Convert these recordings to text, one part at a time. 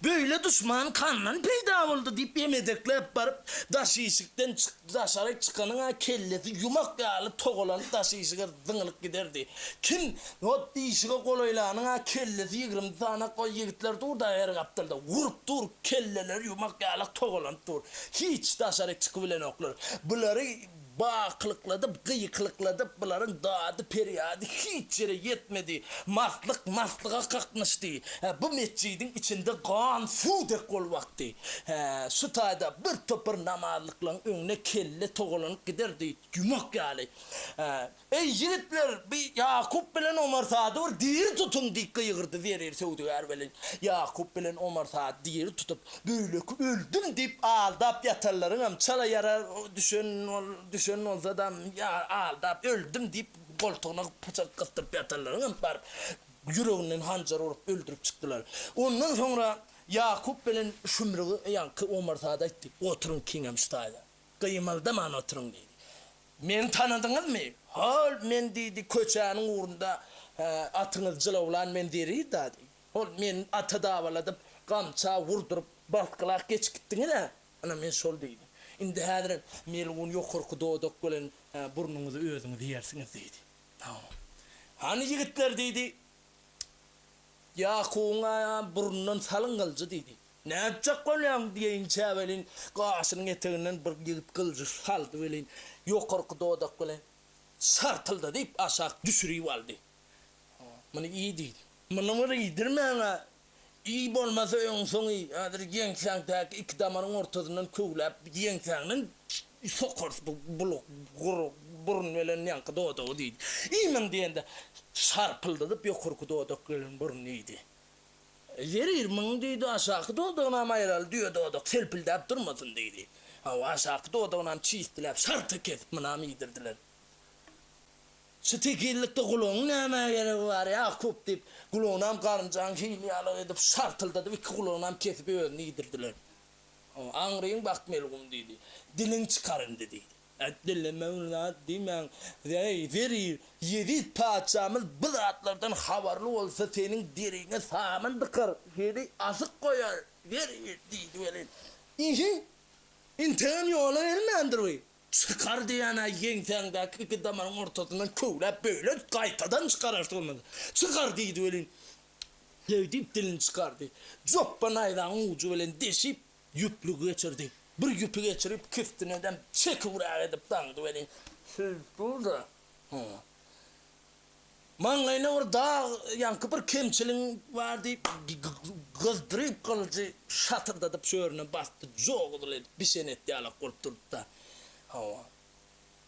Beýle duşman kandan peýda boldy diýip emedekläp baryp, daş işikden daşaryk çykanyň-a kellesi ýumak ýaly togalanyp daş işige zyňylyp giderdi. Kim hot işige golaýlanyň-a kellesi 20 sanak o ýigitler dur-da her gapdalda urup dur, kelleleri ýumak ýalak togalanyp dur. Hiç daşaryk çykybilenoklar. Bulary Bakylykladyp, gykylykladyp, bularyň dady-perýady hiç ýere ýetmedi. Maslyk maslyga kaknyşdy. Hä, bu metjidiň içinde gan suw dek bolup akdy. Hä, şu taýda bir topar namazlyklaryň öňüne kelle togalanyp giderdi, ýumak ýaly. Hä, Eý, ýigitler, bi Ýakup bilen Omar Saady bir diri tutuň! diýip gygyrdy zerir söwdagär welin, Ýakup bilen Omar Saady diri tutup, Beýleki öldüm diýip aldap ýatanlaryňam çala ýara düşen düşen bolsadam ýa aldap öldüm diýip goltugyna pyçak gysdyryp ýatanlaryňam baryp ýüreginden hanjar urup öldürip çykdylar. Ondan soňra Ýakup bilen Şümrügi ýaňky Omar Saad aýtdy, Oturyň kiňem şu taýda. Gymyldaman oturyň diýdi. Meni tanadyňyzmy? Hol men diýdi, köçäniň ugrunda atyňyzy jylawlan men Zerida diýdi. Hol meni ata dabaladyp, gamça urduryp, basgylap geçip gitdiňiz-ä? Ana, men şol diýdi. Indi häzirem melgun ýokarky dodak bilen burnuňyzy özüňiz iýersiňiz diýdi. Hany ýigitler diýdi. Ýakubyň-a burnundan salyň gylyjy diýdi. Nätjek bolýaň diýeýinçä welin, gaşynyň eteginden bir ýigit gylyjy saldy welin, ýokarky dodak bilen şartyldadyp aşak düşürip aldy. Muny iý diýdi. Muny bir iýdirmäň-ä. Iý bolmasa öň-soň iý. Häzir ýeňsäňdäki iki damaryň ortasyndan köwläp, ýeňsäňden sokarys bu buluk gury burun bilen ýaňky dodagy diýdi. Iýmäň diýende, şarpyldadyp ýokarky dodak bilen burnuny iýdi. Zerir muň diýdi, aşaky dodagynam aýraly, düýe dodak selpildäp durmasyn diýdi. Hawa, aşaky dodagynam çisdiläp, şarta kesip, munam iýdirdiler. Şu tekizlikde gulagyň nämä geregi bar, Ýakup? diýip, gulagynam garynjaň hili ýalak edip, şartyldadyp, iki gulagynam kesip özüni iýdirdiler. Aňryň bak melgun diýdi. Diliň çykar indi diýdi. Ä, dilime bir zat diýmäň. Eý, Zerir, Ýezit patyşamyz bu zatlardan habarly bolsa, seniň deriňe samyn dykar, seni asyp goýar, Zerir diýdi welin, Ihi, integem ýola gelmändir bu. Çykar diýýän-ä ýeňsäňdäki iki damaryň ortasyndan köwläp beýle gaýtadan çykararys bolmasa. Çykar diýdi welin, şeýdip dilini çykardy. Jopba naýzaň ujy bilen deşip, ýüplügi geçirdi. Bir ýüpi geçirip, kiftinedem çekibräk edip daňdy welin, şeýdip dur-da, hawa. Maňlaýyna bir dag, ýaňky bir kemçiligiň bar diýip, gyzdyryp gylyjy şatyrdadyp şörüne basdy, jo-gyzyl edip bişen et ýalak bolup durdy-da. Hawa.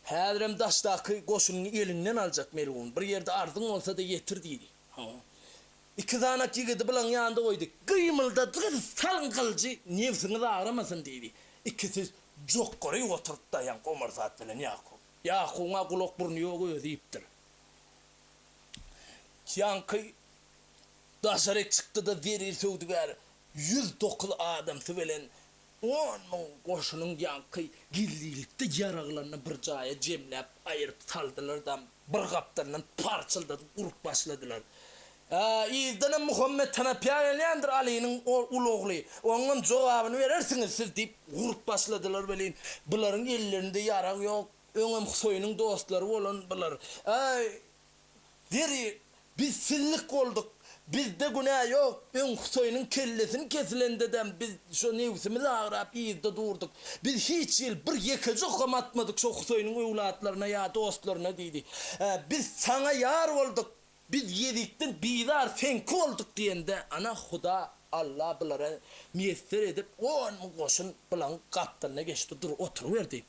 Häzirem daşdaky goşunyňy eliňden aljak melgun. Bir ýerde arzyň bolsa-da ýetir diýdi. Hawa. Iki sanak ýigidi bulaň ýanynda goýdy. Gymyldadyňyz, salyň gylyjy, nebsiňiz agramasyn diýdi. Ikisi jokgaryp oturdy-da ýaňky Omarsat bilen Ýakup. Ýakubyň-a gulak-burny ýok, özi iýipdir. Ýaňky daşaryk çykdy-da zerir söwdügär 109 adamsy bilen 10 000 goşunyň ýaňky gizlilikde ýaraglaryny bir jaýa jemläp aýyryp saldylar-da, bir gapdalyndan parçyldadyp urup başladylar. Hä, yzdanam Muhammet Hanapyýa gelýändir, Alynyň uly ogly. Oňam jogabyny berersiňiz siz diýip urup başladylar welin, bularyň ellerinde ýarag ýok, Öňem Huseýniň dostlary bolan bular. Äý, Zeri, biz sizlik bolduk. Bizde günä ýok. Öň Huseýniň kellesini kesilendedem biz şo nebsimiz agrap yzda durduk. Biz hiç hili bir ýekeje okam atmadyk şo Huseýniň öwlatlaryna ýa dostlaryna diýdi. Ä, biz saňa ýar bolduk. Biz Ýezitden bizar seňki bolduk diýende, ana Huda Alla bulara miýesser edip, 10,000 goşun bulaň gapdalyna geçdi dur oturyberdi.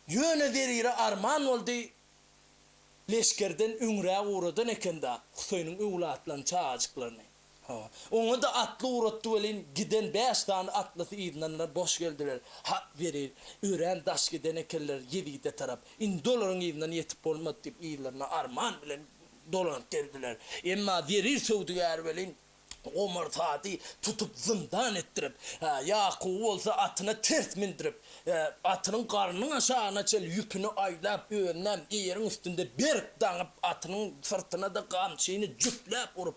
Ýöne Zerire arman boldy, leşgerden öňräk ugradan eken-da Huseýniň öwlatlaryny, çagajyklaryny. Hawa. Oňa-da atly ugratdy welin, giden bäş sany atlysy yzyndan boş geldiler. Ha, Zerir, örän daş giden ekenler Ýezide tarap. Indi olaryň yzyndan ýetip bolmaz diýip, yzlaryna arman bilen dolanyp geldiler. Emma Zerir söwdügär welin, Omar Saady tutup zyndan etdirip, Ýakuby bolsa atyna ters mündürip, atynyň garnynyň aşagyna çenli ýüpüni aýlap, özünem eýeriň üstünde berk daňyp, atynyň syrtyna-da gamçyny jüpläp urup.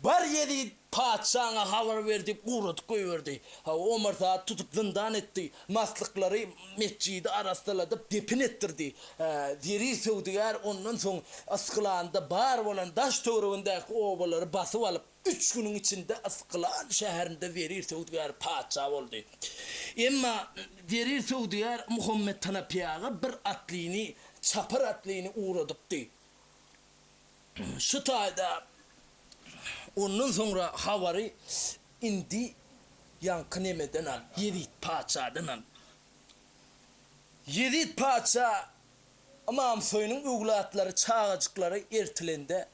Bar Ýezit patyşaňa habar ber diýip ugradyp goýberdi. Hawa, Omar Saady tutup zyndan etdi. Maslyklary metjidi arassaladyp depin etdirdi. Zerir söwdagär ondan soň Ysgylanda bar bolan daş-töweregindäki obalary basyp alyp, üç günüň içinde Ysgylan şäherinde Zerir söwdagär patyşa boldy. Emma Zerir söwdagär Muhammet Hanapyýaga bir atlyny, çapar atlyny ugradypdy. Şu taýda ondan soňra habary indi ýaňky nemeden al, Ýezit patyşadan al. Ýezit patyşa Ymam Hüseýniň öwlatlary, çagajyklary ertilende,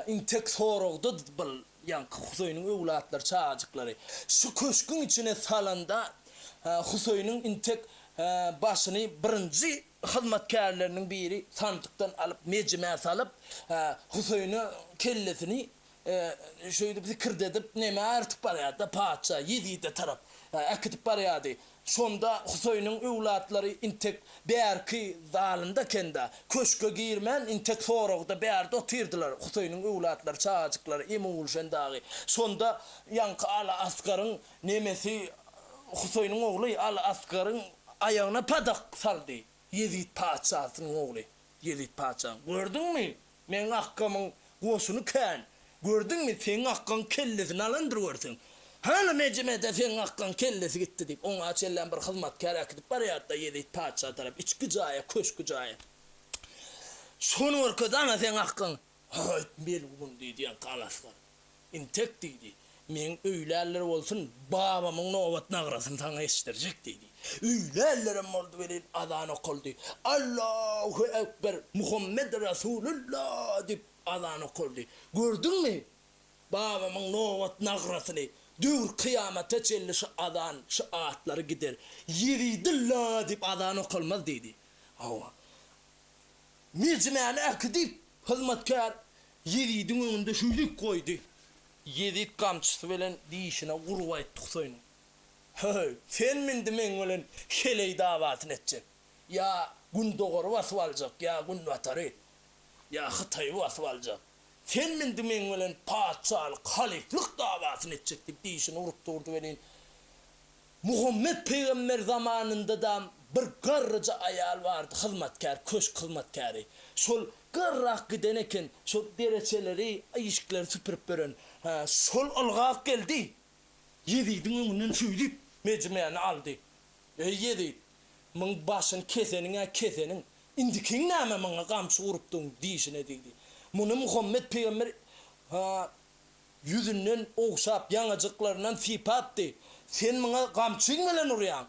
intek soragdady bil ýaňky Hüseýniň öwlatlary, çagajyklary. Şu köşgüň içine salanda Hüseýniň intek başyny birinji hyzmatkärleriniň biri sandykdan alyp, mejimä salyp, Hüseýine kellesini şeýdip zikirdedip, nämä ertip barýardy-da, patyşa Ýezide tarap äkidip barýardy. Şonda Hüseýiniň öwlatlary intek bärki zalynda eken-de, köşge girmän, intek soragda bärde otyrdylar, Hüseýiniň öwlatlary, çagajyklary, Emi Gulşen dagy. Şonda ýaňky Aly Asgaryň Nemesi Huseýniň ogly Aly Asgaryň aýagyna padak saldy. Ýezit patyşasynyň ogly Ýezit patyşaň, Gördüňmi, meň akgamyň goşuny kän. Gördüňmi, seň akgaň kellesini alandyr görseň. Hany mejimede seň akgaň kellesi gitdi diýip, oňa çenlem bir hyzmatkär äkidip barýardy-da Ýezit patyşa tarap, içki jaýa, köşki jaýa. Şony görkez, ana seň akgaň. Haýt, melgun, diýdi ýaňky Aly Asgar. Intek diýdi. Meň öýlänler bolsun, babamyň nobat nagrasyny saňa eşitdirjek diýdi. Öýlänlerem boldy welin azan okaldy. Allahu ekber, Muhammed Resululla diýip azan okaldy. Gördüňmi, babamyň nobat nagrasyny, döwür kyýamata çenli şu azan, şu atlary gider. Ýezidylla diýip azan okalmaz diýdi. Hawa. Mejmäni äkidip, hyzmatkär Ýezidiň öňünde şüýlik goýdy. Ýezit gamçysy bilen dişine urup aýtdy Huseýniň, Höý, senmi indi meň bilen heleý dawasyny etjek? Ýa Gündogary basyp aljak, ýa Günbatary, ýa Hytaýy basyp aljak? Senmi indi meň bilen patyşalyk, halyflyk dawasyny etjek? diýip dişine urup durdy welin, Muhammet pygamber zamanynda-da bir garryja aýal bardy, hyzmatkär, köşk hyzmatkäri. Şol garrak giden eken, şol dereçeleri, işikleri süpürip ýören. Hä, şol ylgap geldi. Ýezidiň öňünden şeýdip, mejmäni aldy. Eý, Ýezit, muň başyny keseniň-ä keseniň, indikiň näme muňa gamçy urupdyň dişine diýdi. Muny Muhammet pygamber, hä, Ýüzünden ogşap, ýaňajyklaryndan sypapdy. Sen muňa gamçyň bilen urýaň.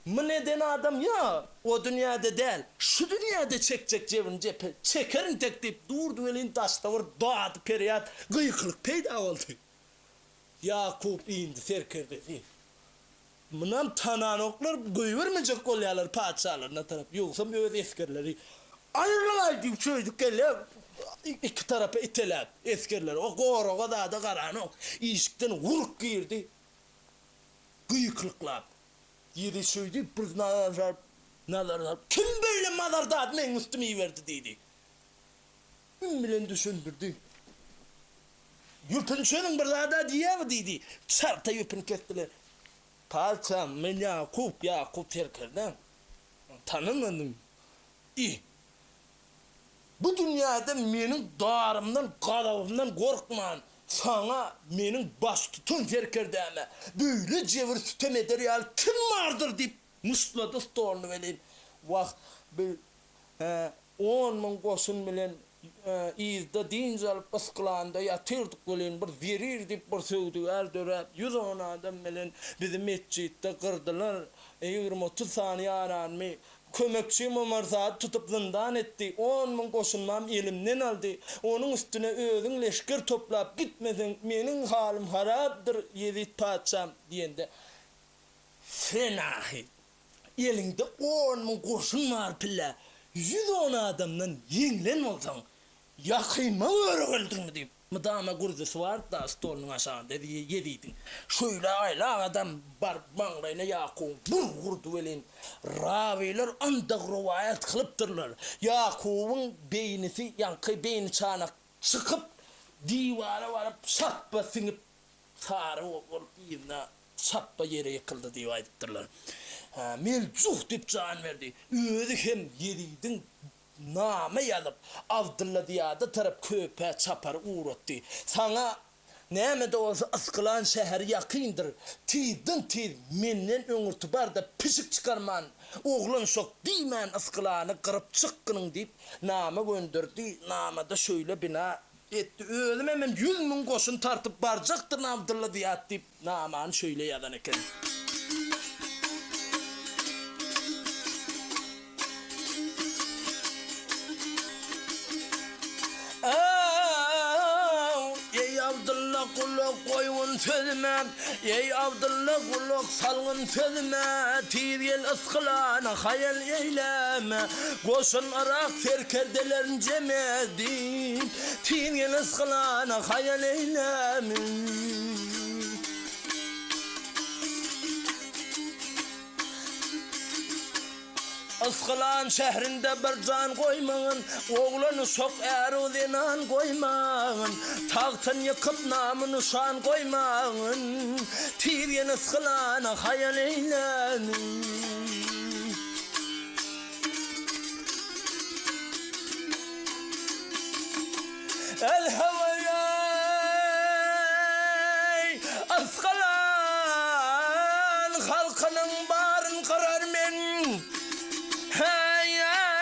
Muny eden adam ýa o dünýäde däl, şu dünýäde çekjek jebrini jepe çeker intek diýip durdy welin daşda bir dady-perýat, gykylyk peýda boldy. Ýakup indi serkerdesi. Munam tananoklar, goýbermejek bolýarlar patyşalaryna tarap. Ýogsam öz esgerleri Aýrylyň-aý diýip şeýdip gelýär, iki tarapa iteläp esgerleri. O goraga zada garanok. Işikden wurk girdi, gykylyklap. Ýeri şeýdip bir nazar salyp, nazar salyp, Kim beýle mazar zady meň üstüme iberdi diýdi. Üm bilen düşündirdi. Ýüpüni çözüň bir zada diýýärmi diýdi. Çarta ýüpüni kesdiler. Patyşam, men Ýakup, Ýakup serkerdäm. Tanamadym. I. Bu dünýäde meniň darymdan, gazabymdan gorkman, saňa, meniň baştutan serkerdäme beýle jebir-sütem eder ýaly kim bardyr diýip muştlady stoluny welin, wah, bi Hä, 10,000 goşun bilen yzda dynç alyp ysgylanda ýatyrdyk welin, bir zerir diýip bir söwdügär döräp, 110 adam bilen bizi metjitde gyrdylar. 20-30 sany ýaranymy kömekçim Omar Saady tutup zyndan etdi. 10,000 goşunymam elimden aldy. Onuň üstüne özüň leşger toplap gitmeseň, meniň halym harapdyr, Ýezit patyşam, diýende, Sen-ahy, Eliňde 10,000 goşun bar pille, 110 adamdan ýeňlen bolsaň, ýakynma göregeldiňmi diýip, mydama gürzüsi bardy-da stolunyň aşagynda Ýezidiň. Şöýle aýlak adam baryp maňlaýyna Ýakubyň bir urdy welin, rawylar andag rowaýat kylypdyrlar. Ýakubyň beýnisi ýaňky beýniçanak çykyp, Diwara baryp şapba siňip sary bolup yzyna şapba ýere ýykyldy diýip aýdypdyrlar. Meljuh diýip jan berdi. Özi hem Ýezidiň Name ýazyp, Abdylla Zyýada tarap köpä çapary ugratdy. Saňa, näme-de bolsa, Ysklan şäheri ýakyndyr. Tizden-tiz menden öňürti bar-da, pişik çykarman, oglan-uşak diýmän Ysklany gyryp çykgynyň diýip, name gönderdi. Namada şeýle bina etdi, Özümem 100 müň goşun tartyp barjakdyryn Abdylla Zyýat diýip, Namany şeýle ýazan eken. Aw, eý Abdylla gulak goýgun sözüme, Eý Abdylla gulak salgyn sözüme, Tiz gel ysgylana haýal eýleme, Goşun Yrak serkerdelerin jem edip, Tiz gel ysgylana haýal eýleme. Ysgylan şährinde bir jan goýmagyn, Oglan-uşak, är-u-zenan goýmagyn, Tagtyn ýykyp, namy-nyşan goýmagyn, Tiz gel ysgylana haýal eýleme. El-hawa-ýaý! Asgalan halkynyň baryn gyrar men! Häý-ýaý-ýaý-ýaý!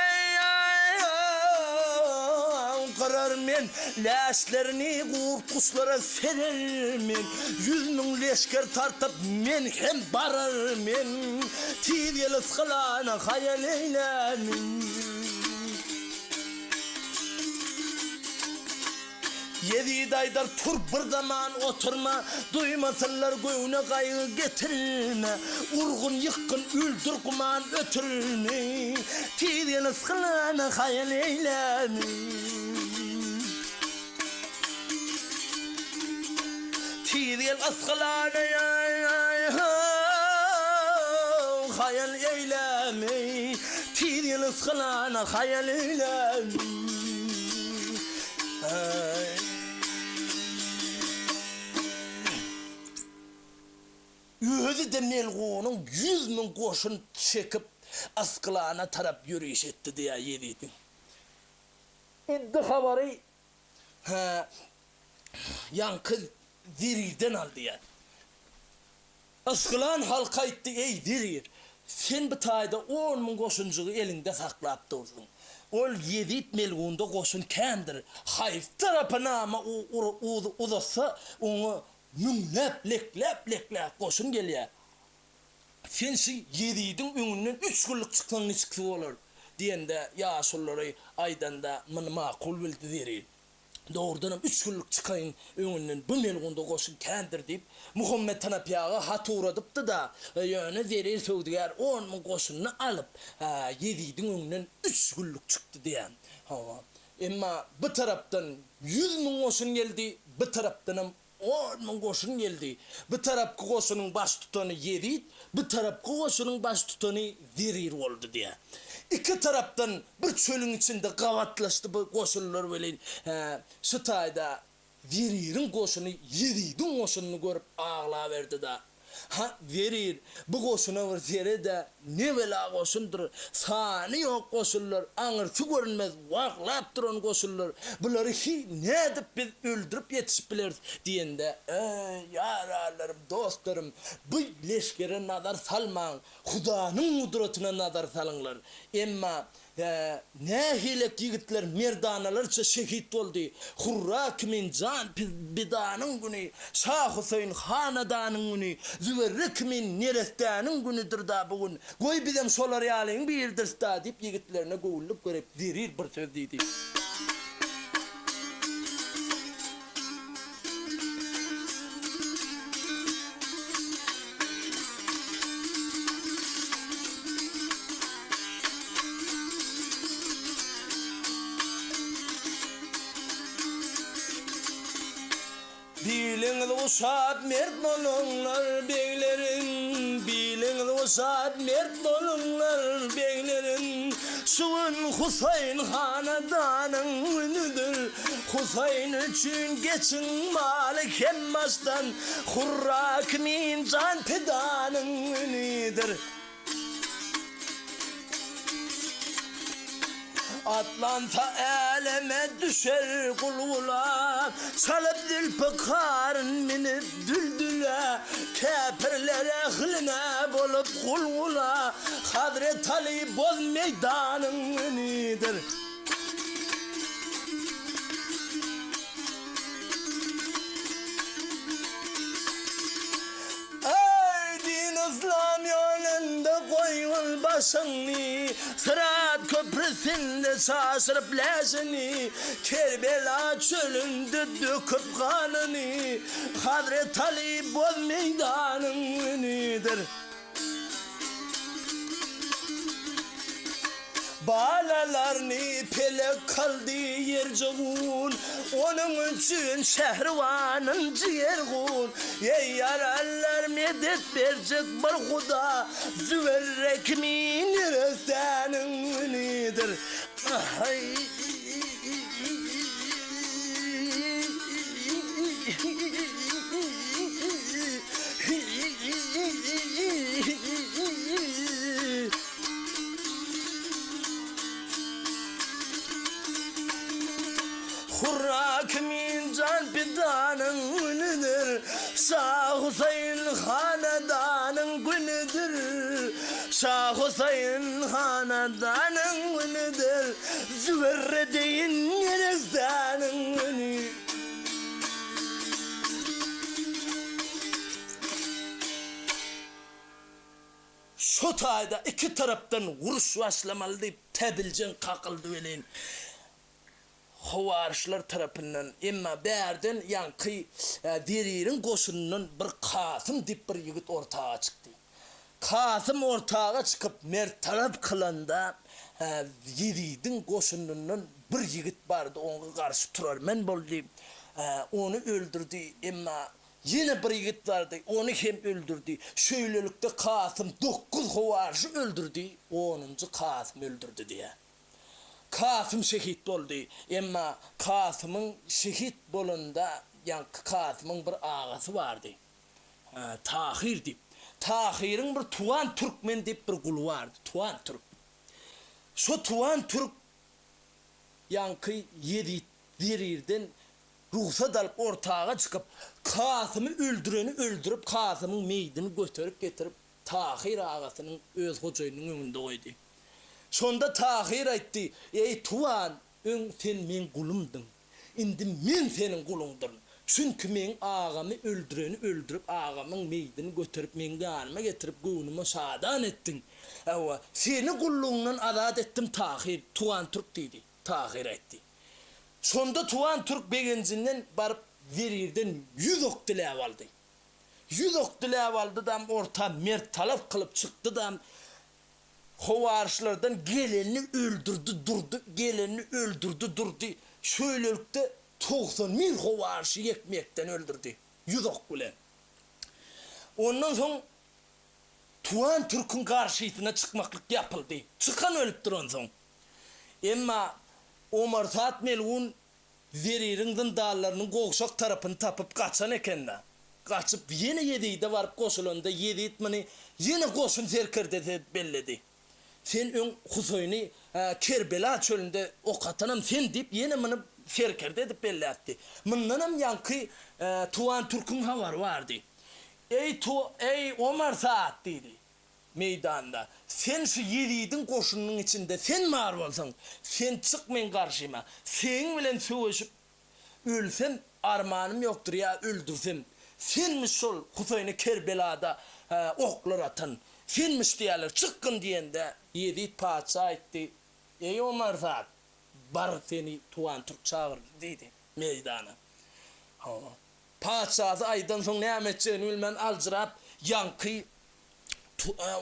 Gyrar men! Läşlerini gurt-guşlara serer men! 100 müň leşger tartyp men hem barar men! Tiz gel Asgalana haýal eýlämin! Ýezit aýdar, Tur bir zaman oturma, Duýmasynlar göwne gaýgy getirme, Urgun, ýykgyn, öldür güman ötürme, Tiz gel ysgylana haýal eýläme. Tiz gel ysgylana haýal eýläme, Tiz gel ysgylana haýal eýläme. Özi-de melgunyň 100 müň goşun çekip Ysgylana tarap ýöriş etdi diýýär Ýezidiň. Indi habary hä ýaňky Zerirden al diýýär. Ysgylan halka aýtdy, Eý, Zerir, sen bu taýda on müň goşunjygy eliňde saklap dursuň. Ol Ýezit melgunda goşun kändir. Haýsy tarapa nama uzatsa, oňa müňläp, lekläp-lekläp goşun gelýär. Sen şu Ýezidiň öňünden üç günlük çyksaň niçiksi bolar? diýende, ýaşululary aýdanda, muny makul bildi Zerir. Dogrudanam üç günlük çykaýyn öňünden bu melgunda goşun kändir diýip, Muhammet Hanapyýaga hat ugradypdy-da, ýöne Zerir söwdagär on müň goşunyny alyp, Ýezidiň öňünden üç günlük çykdy diýýär. Hawa, emma bu tarapdan 100 müň goşun geldi, bu tarapdanam On müň goşun geldi. Bu tarapky goşunyň baştutany Ýezit, bu tarapky goşunyň baştutany Zerir boldy diýýär. Iki tarapdan bir çölüň içinde gabatlaşdy bu goşunlar welin, hä, şu taýda Zeririň goşuny Ýezidiň goşunyny görüp aglaberdi-da. Ha, Zerir, bu goşuna bir sered-ä, ne bela goşundyr, sany ýok goşunlar, aňyrsy görünmez waglap duran goşunlar, bulary hi nädip biz öldürip ýetişip bileris? diýende, Eý, ýaranlarym, dostlarym, bu leşgere nazar salmaň, Hudanyň gudratyna nazar salyňlar. Emma Hä, nähilek ýigitler merdanalarça şehit boldy. Hurra kimin jan pidanyň güni, Şa Huseýin hanadanyň güni, Züwerre kimin neressäniň günüdir-da bu gün. Goý bizem şolar ýalyň biridiris-da, diýip, ýigitlerine göwünlik berip, zerir bir söz diýdi. Biliňiz guşap mert boluňlar, beglerim, Biliňiz. boşap mert boluňlar beglerim. Şu gün Husaýyn hanadanyň günüdir. Husaýyn üçin geçiň maly hem başdan, Hurra kimin jan pidanyň günüdir. Atlansa äleme düşer gul-gula, Çalyp zülpükaryn minip düldüle, Käpirler ähline bolup gul-gula, Hazret Aly boz meýdanyň günidir. Eý, din-yslam ýolunda goýgul başyňny, Syrat köprüsinde çaşyryp läşini, Kerbela çölünde döküp ganyny, Hazret Aly boz meýdanyň günidir. Balalarny pelek kyldy ýerjegun, Onuň üçin şähribanyn jigergun. Eý, ýaralylar medet berjek bir Huda, Züwerre kimin neressäniň günidir. Hurra kimin jan pidanyň günüdir, Şa Huseýn hanadanyň günüdir, Şa Huseýn hanadanyň günüdir, Züwerre deýin neressäniň güni. Şo taýda iki tarapdan uruş başlamaly diýip täbiljeň kakyldy welin, howaryşlar tarapyndan, emma bärden ýaňky Zeririň goşunyndan bir Kasym diýip bir ýigit ortaga çykdy. Kasym ortaga çykyp mert talap kylanda, Ýezidiň goşunyndan bir ýigit bardy, oňa garşy turarmen boldy, ony öldürdi, emma Ýene bir ýigit bardy, ony hem öldürdi. Şeýlelikde Kasym dokuz howaryjy öldürdi, onunjy Kasym öldürdi diýýär. Kasym şehit boldy. Emma Kasymyň şehit bolanda ýaňky Kasymyň bir agasy bardy. Tahyr diýip. Tahyryň bir Tuwan Türkmen diýip bir guly bardy. Tuwan Türk. Şo Tuwan Türk ýaňky Ýezit Zerirden Rugsat alyp ortaga çykyp, Kasymy öldüreni öldürip, Kasymyň meýdini göterip getirip, Tahyr agasynyň öz hojaýynynyň öňünde goýdy. Şonda Tahyr aýtdy, Eý, Tuwan, öň sen meň gulumdyň. Indi men seniň guluňdyryn. Çünki meň agamy öldüreni öldürip, agamyň meýdini göterip meň ýanyma getirip, göwnüme şadan etdiň. Hawa, seni gullugyňdan azat etdim, Tahyr, Tuwan türk diýdi. Tahyr aýtdy. Şonda Tuwan türk begenjinden baryp Zerirden ýüz ok diläp aldy. Ýüz ok diläp aldy-dam, orta mert talap kylyp çykdy-dam, howaryşlardan gelenini öldürdi durdy, gelenini öldürdi durdy. Şeýlelikde 91 howaryşy ýekme-ýekden öldürdi, ýüz ok bilen. Ondan soň Tuwan türküň garşysyna çykmaklyk ýapyldy. Çykan ölüpdir onsoň. Emma Omar Saad melgun Zeririň zyndanlarynyň gowşak tarapyny tapyp gaçan eken-dä. Gaçyp ýene Ýezide baryp goşulanda Ýezit muny ýene goşun serkerdesi edip belledi. Sen öň Huseýni Kerbela çölünde ok atanam sen diýip ýene muny serkerde edip belläpdi. Mundanam ýaňky Tuwan türküň habary bardy. Eý Eý Omar Saad diýdi. Meýdanda, sen şu Ýezidiň goşunynyň içinde sen bar bolsaň, sen çyk meň garşyma, seň bilen söweşip ölsem armanym ýokdur ýa öldürsem, senmiş şol Huseýne Kerbelada oklar atan, senmiş diýerler, çykgyn diýende, Ýezit patyşa aýtdy, Eý Omar Saad, bar seni Tuwan Türk çagyrdy diýdi meýdana. Hawa. Patyşasy aýdansoň näme etjegini bilmän aljyrap, ýaňky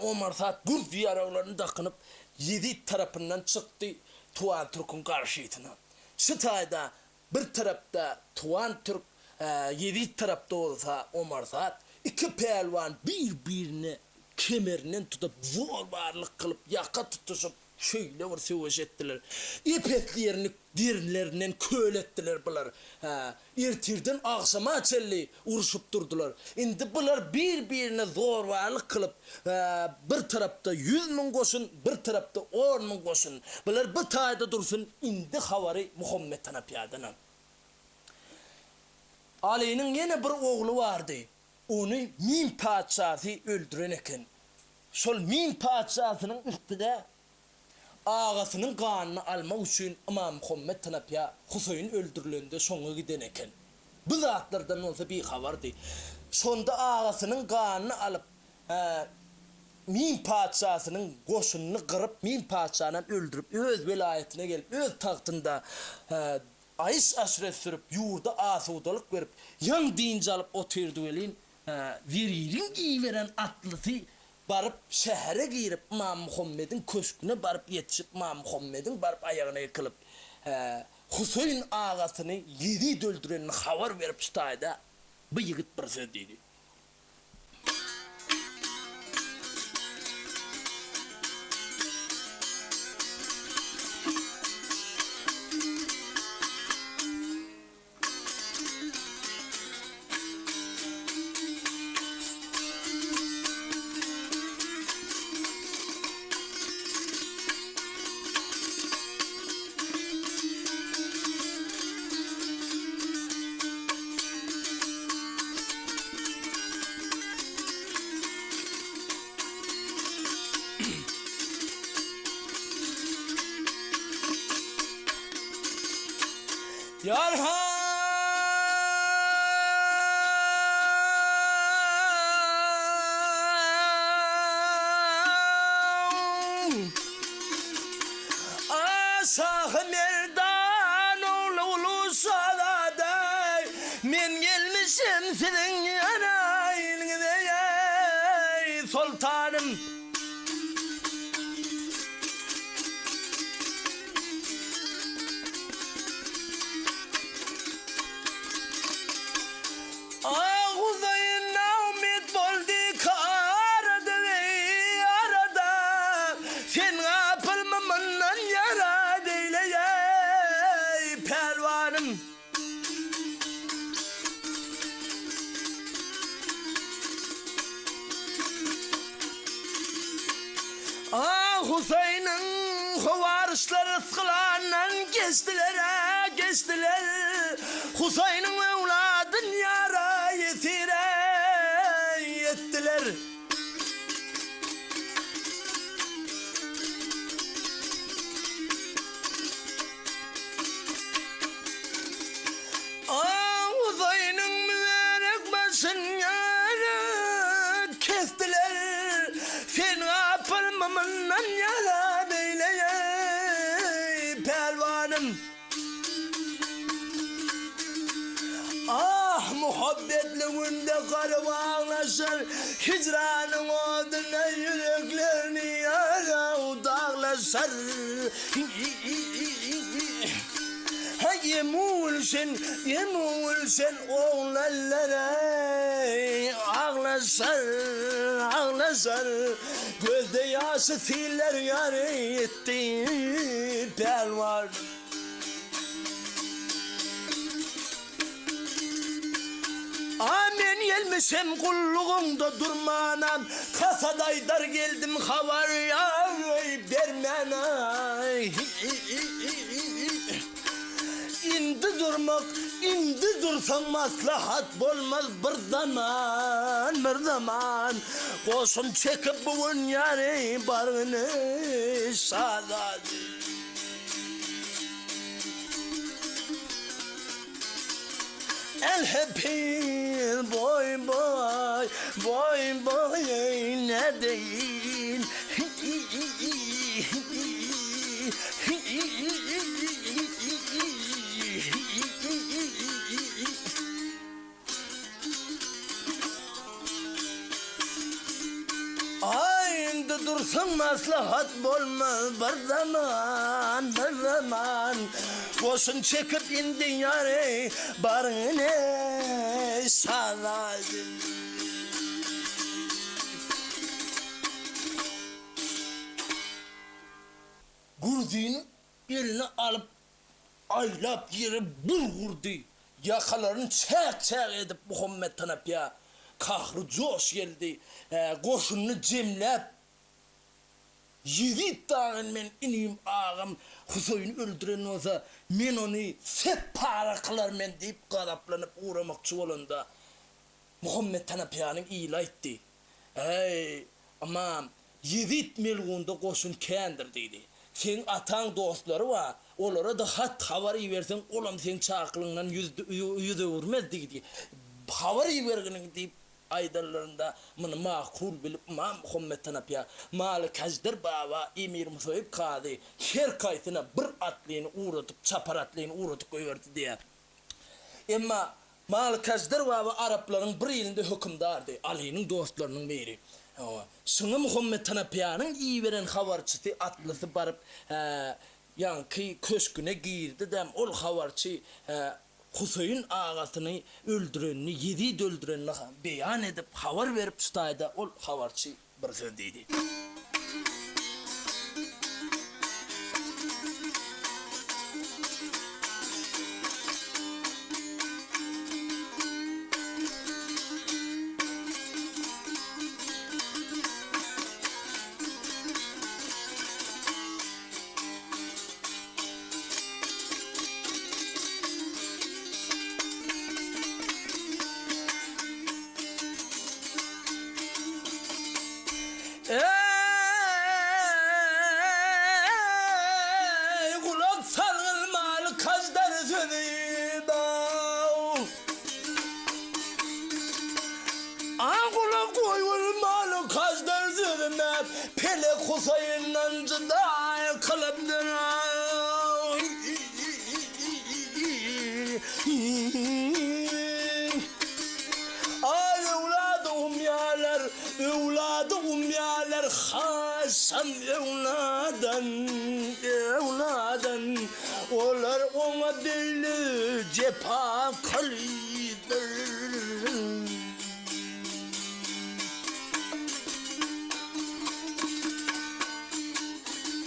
Omar Saad gürzi ýaraglaryny dakynyp, Ýezit tarapyndan çykdy Tuwan Türküň garşysyna. Şu taýda bir tarapda Tuwan Türk, Ýezit tarapda bolsa Omar Saad, iki pälwan bir-birine. kemerinden tutup, zorbarlyk kylyp, ýaka tutuşyp, şeýle bir söweş etdiler. Ep-esli ýerini derilerinden köl etdiler bular. Hä, ertirden agşama çenli urşup durdular. Indi bular bir-birine zorbarlyk kylyp, hä, bir tarapda 100 000 goşun, bir tarapda on müň goşun. Bular bir taýda dursun, indi habary Muhammet Hanapyýadan al. Alynyň ýene bir ogly bardy. Ony Mim patyşasy öldüren eken. Şol Mim patyşasynyň üstüne agasynyň ganyny almak üçin Ymam Muhammet Hanapyýa Huseýin öldürilende şoňa giden eken. Bu zatlardan bolsa bihabardy. Şonda agasynyň ganyny alyp, Mim patyşasynyň goşunyny gyryp, Mim patyşanam öldürip, öz welaýatyna gelip, öz tagtynda aýş-aşret sürüp, ýurda asudalyk berip, ýaňy dynç alyp otyrdy welin, Zeririň iberen atlysy baryp, şähere girip, Ymam Muhammediň köşgüne baryp ýetişip, Ymam Muhammediň baryp aýagyna ýykylyp, Huseýn agasyny Ýezit öldürenini habar berip, şu taýda bu ýigit bir söz diýdi. Ýarha! A Şahy Merdan ogly uly şazada, Men gelmişem siziň ýanaýyňyza, eý, soltanym. Ah, Hudaý naumyt boldy arada, eý, arada, Sen gapylmy mundan ýara beýleýeý, pälwanym. Ah, Huseýniň howaryşlary ysgylandan geçdiler-ä, geçdiler. Huseýniň öwladyn ýara ýesir-ä etdiler. Huseýniň mübärek başyn ýara kesdiler. Sen gapylma mundan ýara beýleýeý, pälwanym. Ah, muhabbetli günde garyp aglaşar, Hijranyň oduna ýüreklerini ýaraw daglaşar. Haý, emul sen, emul sen oglanlar-aý, Aglaşar, aglaşar, gözde ýaşy siller ýary etdi pälwan. A men gelmişem gullugyňda durmanam, Kasat aýdar geldim habar ýaý bermänaý. Indi durmak, indi dursaň maslahat bolmaz bir zaman, bir zaman. Goşun çekip bu gün ýary bargyny şazady. Elhepir boý boý boý boý nädeýin. Aý indi dursaň maslahat bolmaz bir zaman bir zaman goşun çekip indi ýary baryň ine şazada. Guzyny eline alyp, aýlap ýere bir urdy. Ýakalaryny çäk-çäk edip Muhammet Hanapyýa kahry joş geldi. Goşunyny jemläp, Ýezit dagyn men inim agam Huseýni öldüren bolsa, men ony set para kylar men diýip gazaplanyp ugramakçy bolanda, Muhammet Hanapyýanyň ili aýtdy. Äý, ymam, Ýezit melgunda goşun kändir diýdi. Seň ataň dostlary bar, olara-da hat-habar iberseň, olam seň çakylygyňdan ýüz öwürmez diýdi. Habar iberginiň diýip aýdanlarynda, muny makul bilip, ymam Muhammet Hanapyýa, Malyk Hajdyr baba, Emir Musaýyp kazy her kaýsyna bir atlyny ugradyp, çapar atlyny ugradyp goýberdi diýýär. Emma Malyk Aždar baba araplaryň bir ilinde hökümdardy, Alynyň dostlarynyň biri. Hawa, şuňa Muhammet Hanapyýanyň iberen habarçysy atlysy baryp, hä, ýaňky köşgüne girdi-de, ol habarçy, hä, Huseýin agasyny öldürenini, Ýezit öldürenini beýan edip, habar berip, şu taýda ol habarçy bir söz diýdi. Eý, gulak salgyl Malyk Aždar sözi baw. A gulak goýgul Malyk Aždar sözüme, Pelek Husaýyndan jyda kylypdyr. Aý öwlady umýalar, öwlady umýalar hasam öwladan, öwladan. Olar oňa beýle jepa kylydyr.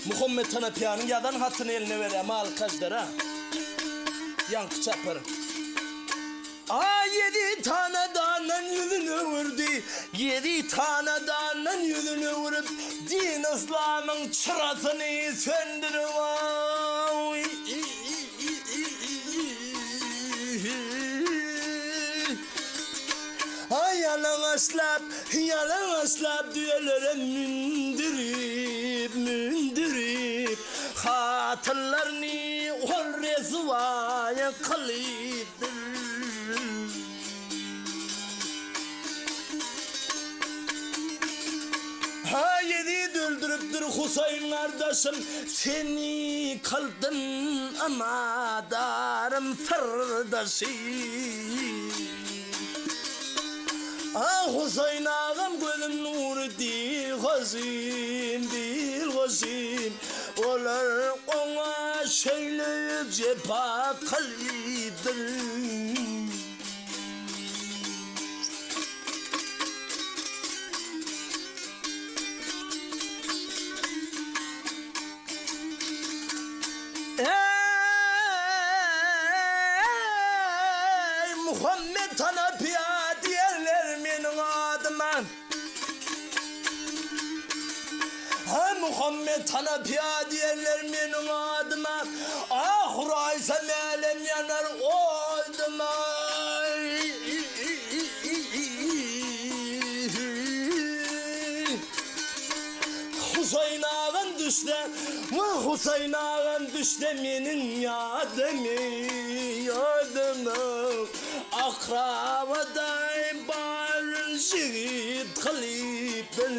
Muhammet Hanapyýanyň ýazan hatyny eline berýär Malyk Aždara. Ýaňky çapar. A Ýezit hanedandan ýüzüni öwürdi. Ýezit hanedandan ýüzüni öwrüp, din-yslamyň çyrasyny söndürip. Ýalaňaçlap, ýalaňaçlap düýelere mündürip, mündürip, hatynlaryny ol reswaý kylypdyr. Ha, Ýezit öldüripdir Husaýyn gardaşym, Seni kyldym ymadarym, syrdaşym. Ah Huseýn agam gözüm nury dilhoşym dilhoşym olar oňa şeýle jepa kylydyr. Eý, Muhammet Hanapyýa diýerler meniň adyma. Eý, Muhammet Hanapyýa diýerler meniň adyma. Ah uraýsam älem ýanar oduma. Huseýn agam düşse, wah Huseýn agam düşse meniň ýadymy, ýadymy Akrabadaý baryn şehit kylypdyr.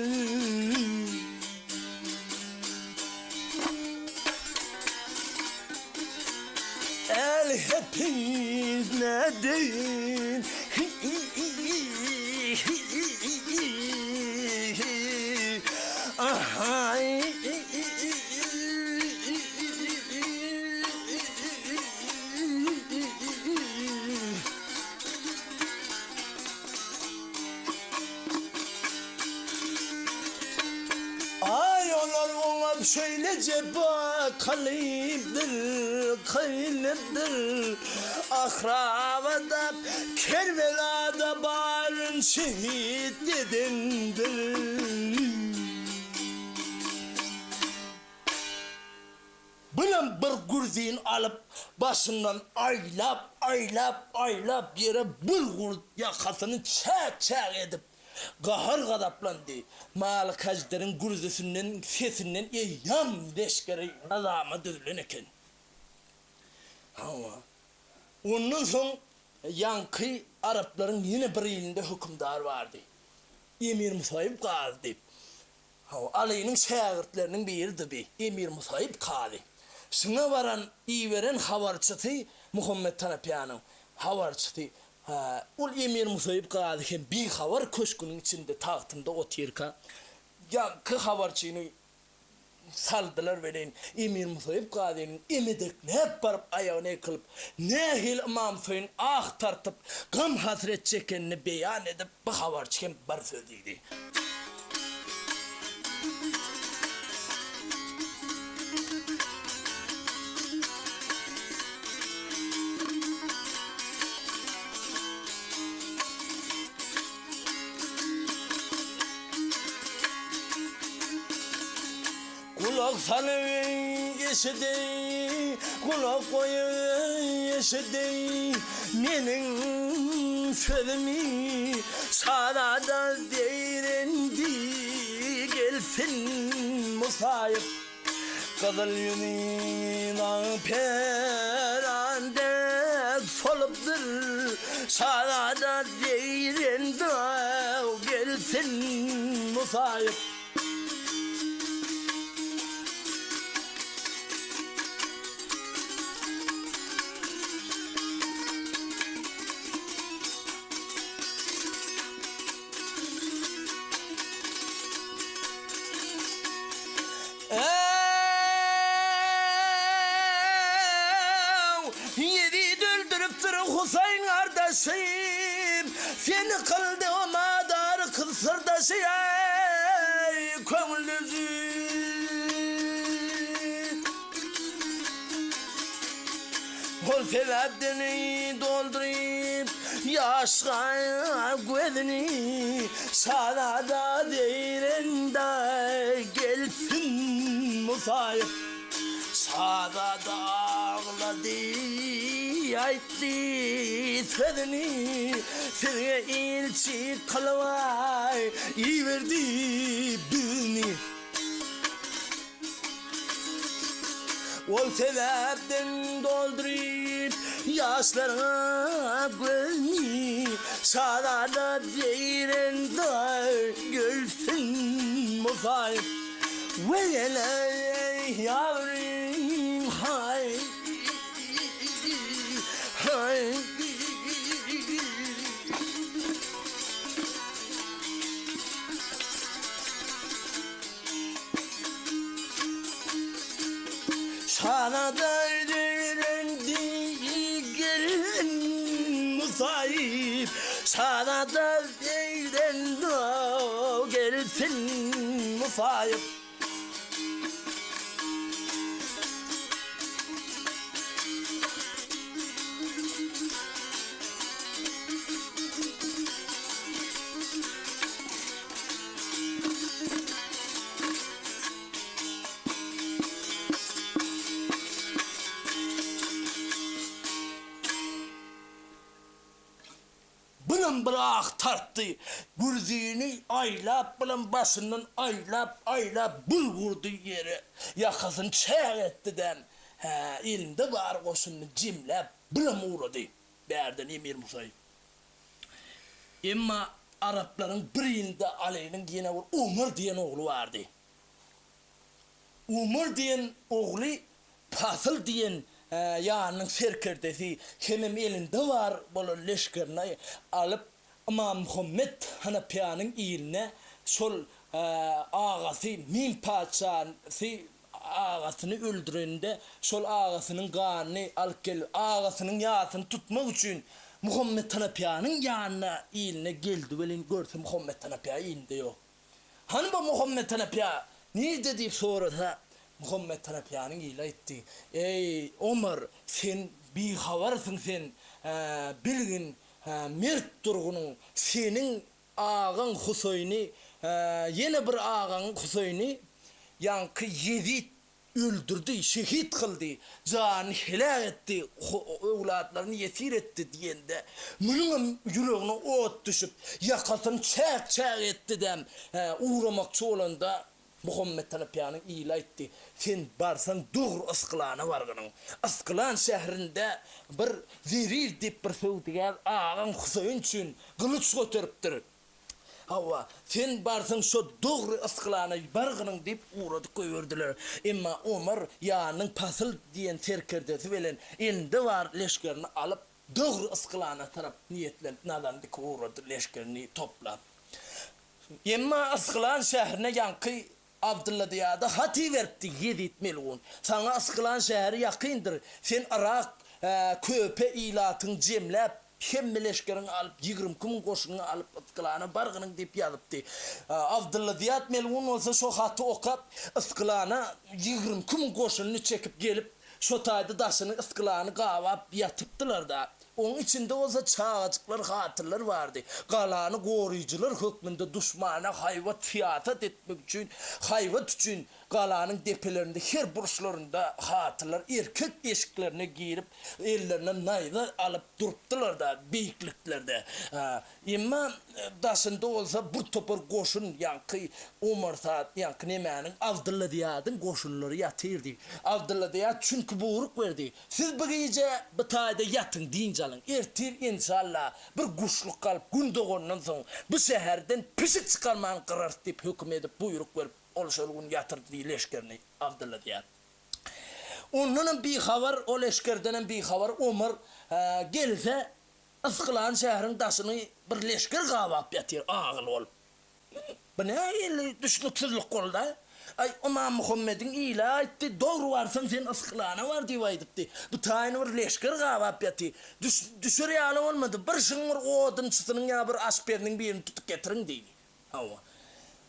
El hepiz nedeýin Aý olar oňa. şeýle jepa kylypdyr, kylypdyr. Ahrabada, Kerbelada baryn şehit edendir. Bulam bir gürzini alyp, başyndan aýlap, aýlap, aýlap ýere bir gurt ýakasyny çäk-çäk edip, gahar-gazaplandy. Malyk Hajderiň gürzüsinden, sesinden eýýäm leşgeri nyzama düzülen eken. Hawa. Ondan soň ýaňky araplaryň ýene bir ilinde hökümdar bardy. Emir Musaýyp gazy diýip. Hawa, Alynyň şägirtleriniň biridi bi, Emir Musaýyp kazy. Şuňa baran, iberen habarçysy Muhammet Tanapýanyň habarçysy. Hä, ol Emir Musaýyp kazy hem bihabar köşgüniň içinde tagtynda otyrka, ýaňky habarçyny saldylar welin, Emir Musaýyp kazynyň emedekläp baryp aýagyna ýykylyp, nähili Ymam Hüseýin ah tartyp, gam-hasret çekenini beýan edip, bu habarçy hem bir söz diýdi. Gulak salyň, eşidiň, gulak goýuň, eşidiň meniň sözümi, Şazada zeýrendi, gelsin musaýyp. Gyzyl ýüzi zagperan dek solupdyr, Şazada zeýrendi, gelsin musaýyp. Äw, Ýezit öldüripdir Husaýyn gardaşym, Seni kyldy o madary syrdaşy, Eý, köňül Ol sebäpden dolduryp ýaşga gözüni, Şazada zeýrende gelsin musaýyp. Şazada aglady, aýtdy sözüni, Sizge ilçi kylyp iberdi bizni. Ol sebäpden dolduryp ýaşlaryňa gözni, Şazada zeýrende gelsin musaýyp. Weýeleý ýarym haý haý. Şazada zeýrendi gelin musaýyp, Şazada zeýrendi gelsin musaýyp. Bulam bir ah tartdy. Gürzini aýlap, bulam başyndan aýlap, aýlap bir urdy ýere. Ýakasyny çäk etdi-däm. Hä, elinde bar goşunyny jemläp, bulam ugrady. Bärden Emir Musaýyp. Emma araplaryň birinde Alynyň ýene bir Omar diýen ogly bardy. Omar diýen ogly Pasyl diýen ýanynyň serkerdesi hemem elinde bar bolan leşgerini alyp, Ymam Muhammet Hanapyýanyň iline şol agasy Mim patyşasy agasyny öldürende şol agasynyň ganyny alyp gelip, agasynyň ýasyny tutmak üçin Muhammet Hanapyýanyň ýanyna iline geldi welin görse Muhammet Hanapyýa ilinde ýok. Hany bu Muhammet Hanapyýa nirde diýip sorasa. Muhammet Hanapiýanyň ili aýtdy, Eý, Omar, sen bihabarsyň sen, hä, bilgin, hä, mert durgunyň, seniň agaň Huseýni, hä, ýene bir agaň Huseýni ýaňky Ýezit öldürdi, şehit kyldy, janyny heläk etdi, öwlatlaryny ýesir etdi diýende, munuňam ýüregine ot düşüp, ýakasyny çäk-çäk etdi-de, hä, ugramakçy bolanda, Muhammet Hanapiýanyň ili aýtdy, Sen barsaň dogry Ysgylana bargynyň. Ysgylan şährinde bir Zerir diýip bir söwdagär agaň Huseýin üçin gylyç göteripdir. Hawa, sen barsaň şo dogry Ysgylana bargynyň diýip ugradyp goýberdiler. Emma Omar ýanynyň Pasyl diýen serkerdesi bilen elinde bar leşgerini alyp, dogry Ysgylana tarap niýetlenip nazaryny dikip ugrady leşgerini toplap. Emma Ysgylan şährine ýaňky Abdylla Zyýada hat iberipdi, Ýezit melgun, saňa Ysgylan şäheri ýakyndyr, sen Yrak Köpe ilatyňy jemläp, hemme leşgeriňi alyp, 22 müň goşunyňy alyp, Ysgylana bargynyň diýip ýazypdy. Abdylla Zyýat melgun bolsa şo haty okap, Ysgylana 22 müň goşunyny çekip gelip, şo taýda daşyny Ysgylany gabap ýatypdylar-da. Oň içinde bolsa çagajyklar, hatynlar bardy. Galany goraýjylar hökmünde duşmana haýbat syýasat etmek üçin, haýbat üçin galanyň depelerinde her burçlarynda hatynlar erkek eşiklerine girip, ellerine naýza alyp durupdylar-da, beýikliklerde. Emma daşynda bolsa bir topar goşun, ýaňky Omar Saad, ýaňky nemäniň, Abdylla Zyýadyň goşunlary ýatyrdy. Abdylla Zyýat çünki buýruk berdi, Siz bu gije bu taýda ýatyň, dynç alyň. Ertir, enşalla, bir guşluk galyp, gün dogandan soň, bu şäherden pişik çykarman gyrarys diýip höküm edip, buýruk berip, ol şol gün ýatyrdy leşgerini Abdylla Zyýat. Ondanam bihabar, o leşgerdenem bihabar Omar gelse, Ysgylan şäheriň daşyny bir leşger gabap ýatyr, agyl bolup. Bu nähili düşnüksizlik boldy-a? Aý, Ymam Muhammediň ili aýtdy, dogry barsaň sen Ysgylana bar diýip aýdypdy. Bu taýyny bir leşger gabap ýatyr. Düş, düşer ýaly bolmady. Bir şyň bir odunçysynyň ýa bir aşpeziniň birini tutup getiriň diýdi. Hawa.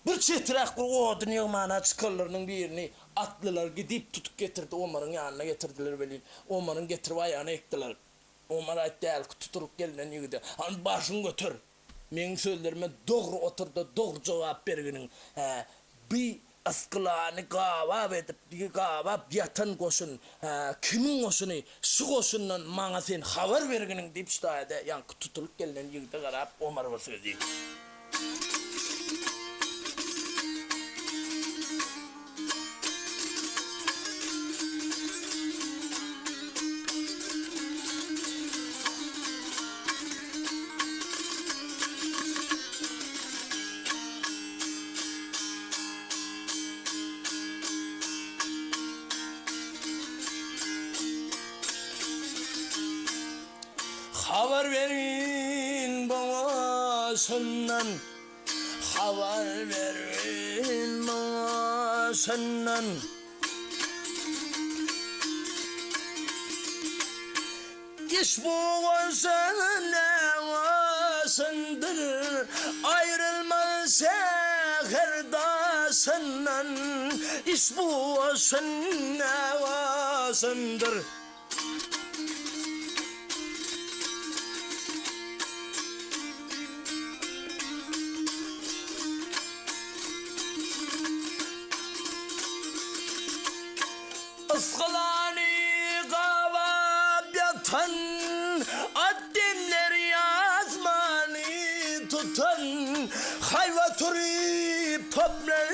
Bir çeträk bir odun ýygmana çykanlarynyň birini atlylar gidip tutup getirdi, Omaryň ýanyna getirdiler welin, Omaryň getirip aýagyna ýykdylar. Omar aýtdy hälki tutulyp gelnen ýigide, Hany başyňy göter! Meň sözlerime dogry otur-da, dogry jogap berginiň. Hä, bi ysgylany gabap edip, gabap ýatan goşun, hä, kimiň goşuny? Şu goşundan maňa sen habar berginiň, diýip, şu taýda ýaňky tutulyp gelnen ýigide garap, Omar bir sözi. Habar berin maňa şundan Habar berin maňa şundan. Iş bu bolsa näwasyndyr, Aýrylmaz şäher daşyndan. Iş bu bolsa näwasyndyr. Ysgylany gabap ýatan, At demleri asmany tutan, Haýbat uryp toplar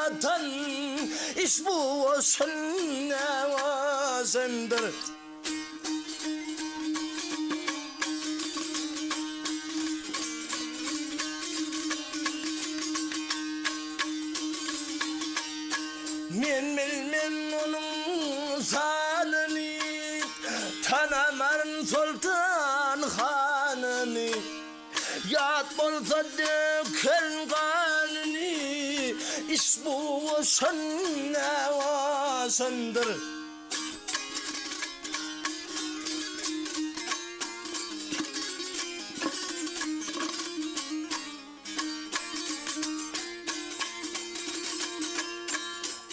atan, Iş bu bolsun näwazyndyr. Men bilmen onuň sanyny, Tanamaryn soltan hanyny. Ýat bolsa dökerin ganyny, Iş bu bolsun näwasyndyr.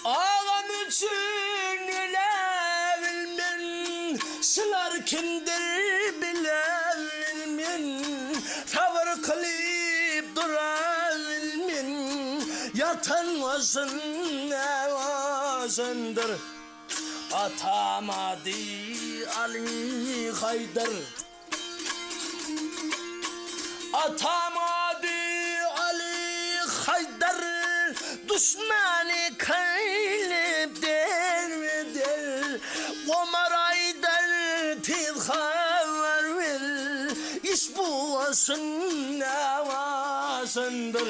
Agam üçin. Zerir kimdir bilebilmen, Sabyr kylyp durabilmen, Ýatan goşun ne goşundyr? Atam ady Aly Haýdar. Atam ady Aly Haýdar, Duşmany kylyp derbe-der. Omar aýdar, Tiz habar ber, Iş bu bolsun, ne bolsundyr.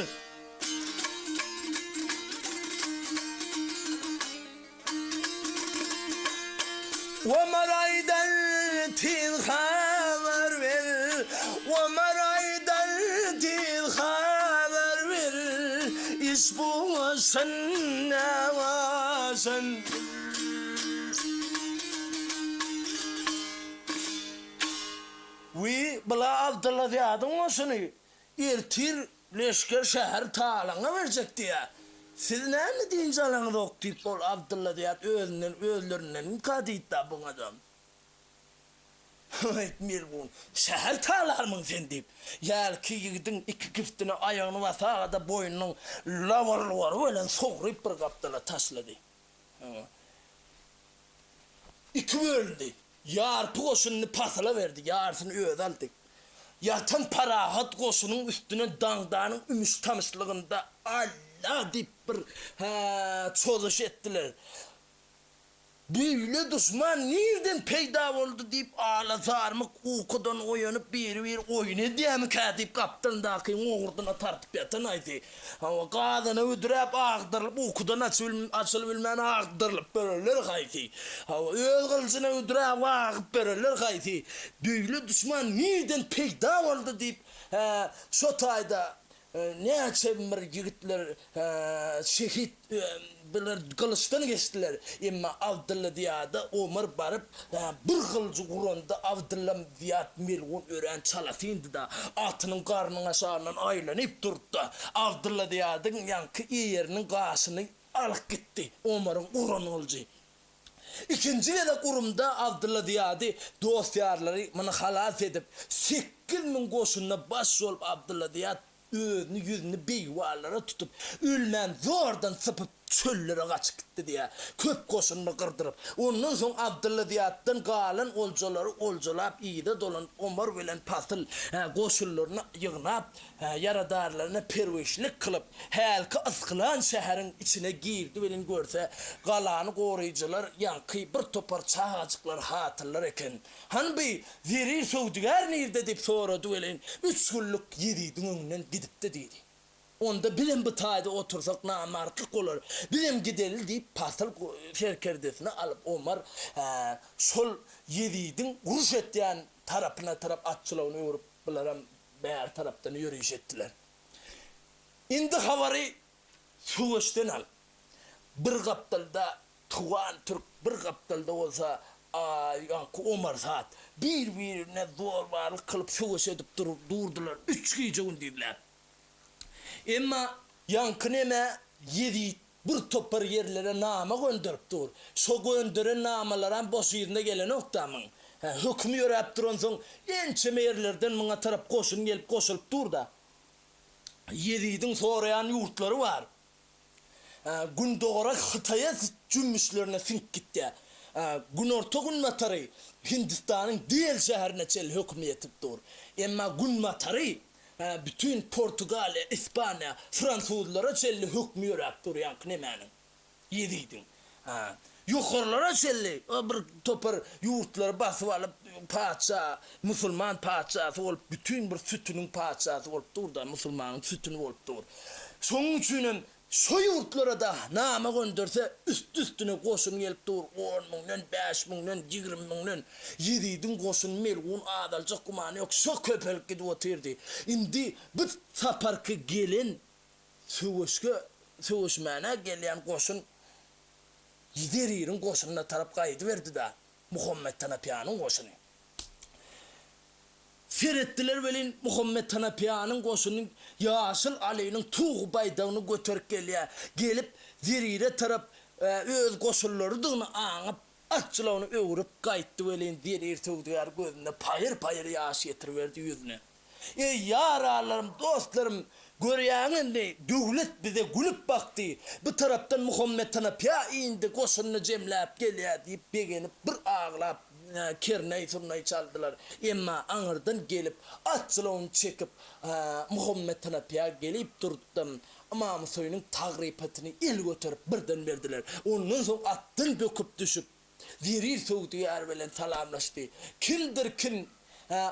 Omar aýdar, Tiz habar ber, Omar aýdar, Tiz habar ber, Iş bu bolsun, ne bolsun. Wiý, bula Abdylla Zyýadyň goşuny ertir Leşger şäheri talaňa berjek diýýär. Siz näme dynç alaňyzok diýip ol Abdylla diýýär özünden özlerindenmika diýdi-da buňadam. Höýt melgun, şäher talarmyň sen diýip, hälki ýigidiň iki kiftine aýagyny basaga-da boýnunyň labyr-lubary bilen sogryp bir gapdala taşlady. Iki bölündi. Ýarpy goşunyny pasyla berdi, ýarysyny özi aldy. Ýatan parahat goşunyň üstüne daňdanyň ümüş-tamyşlygynda Alla diýip bir, hä, çozuş etdiler. Beýle duşman nirden peýda boldy diýip, ala zarmyk ukudan oýanyp biri-biri oýun edýämikä diýip gapdalyndakyň owurdyna tartyp ýatan aýsy. Hawa, gazana büdräp agdarylyp ukudan açylybilmän agdarylyp berenler haýsy? Hawa, öz gylyjyna büdräp agyp berenler haýsy? Beýle duşman nirden peýda boldy diýip, hä, şo taýda Näçe bir ýigitler şehit bular gylyçdan geçdiler. Emma Abdylla Zyýada Omar baryp, bir gylyjy uranda Abdylla Zyýat melgun örän çalasyndy-da, atynyň garnyň aşagyndan aýlanyp durdy-da, Abdylla Zyýadyň ýaňky eýeriniň gaşyny alyp gitdi Omaryň uran gylyjy. Ikinji gezek urumda Abdylla Zyýady dost-ýarlary muny halas edip, 8000 goşunda baş bolup Abdylla Zyýat özüni ýüzüni beýwallara tutup, ölmän zordan sypyp çöllere gaçyp gitdi diýýär. Köp goşunyny gyrdyryp. Ondan soň Abdylla Zyýatdan galan oljalary oljalap yza dolanyp Omar bilen Pasyl goşunlaryny ýygnap, Ýaradarlaryna perwişlik kylyp, hälki ysgylan şäheriň içine girdi welin görse, galany goraýjylar ýaňky bir topar çagajyklar hatynlar eken. Hany bi Zerir söwdügär nirde diýip sorady welin, üç günlük Ýezidiň öňünden gidipdi diýdi. Onda bizem bu taýda otursak namartlyk bolar, bizem gideli diýip Pasyl serkerdesini alyp Omar şol Ýezidiň uruş etýän tarapyna tarap atçylagyny öwrüp bularam Bäri tarapdan ýöriş etdiler. Indi habary söweşden al. Bir gapdalda Tugan türk, bir gapdalda bolsa ýaňky Omar Saad bir-birine zorbalyk kylyp söweş edip durdular üç gije-gündizläp. Emma ýaňky neme Ýezit Bir topar ýerlere nama gönderip dur. Şo gönderen namalaram boş yzyna gelenok-da muň. Hä, hökümi ýöräp duransoň, ençeme ýerlerden muňa tarap goşun gelip goşulyp dur-da. Ýezidiň soraýan ýurtlary bar. Hä, gündogara Hytaýa jümmüşlerine siňip gitýär. Hä, günorta-günbatary Hindistanyň Del şäherine çenli hökümi ýetip dur. Emma günbatary Hä, bütin Portugaliýa, Ispaniýa, fransuzlara çenli hökmi ýöräp dur ýaňky nemäniň, Ýezidiň. Hä, ýokarlara çenli o bir topar ýurtlary basyp alyp, patyşa, musulman patyşasy bolup, bütin bir sütüniň patyşasy bolup dur-da, musulmanyň sütüni bolup dur. Şonuň üçinem Şo ýurtlara-da nama gönderse, üsti-üstüne goşun gelip dur, on müňden, bäş müňden, 20 müňden. Ýezidiň goşuny melgun azaljak gümany ýok, şo köpelip gidip otyrdy. Indi bu saparky gelen söweşge, söweşmäne gelýän goşun Zeririň goşunyna tarap gaýdyberdi-de, Muhammet Tanapyanyň goşuny. Seretdiler welin, Muhammet Hanapyanyň goşuny ýaşyl Alynyň tug baýdagyny göterip gelýär. Gelip, Zerire tarap öz goşunlarydygyny aňyp, At jylawyny öwrüp gaýtdy welin, Zerir söwdagär gözünde paýyr-paýyr ýaş getiriberdi ýüzüne. Eý, ýaranlarym, dostlarym, görýäňizmi, döwlet bize gülüp bakdy. Bu tarapdan Muhammet Hanapyýa indi goşunyny jemläp gelýär diýip begenip, bir aglap, kernaý-surnaý çaldylar. Emma aňyrdan gelip, at jylawyny çekip, Muhammet Hanapyýa gelip durdam, Ymam Hüseýniň tagrypatyny el göterip birden berdiler. Ondan soň atdan böküp düşüp, Zerir söwdagär bilen salamlaşdy. Kimdir kim,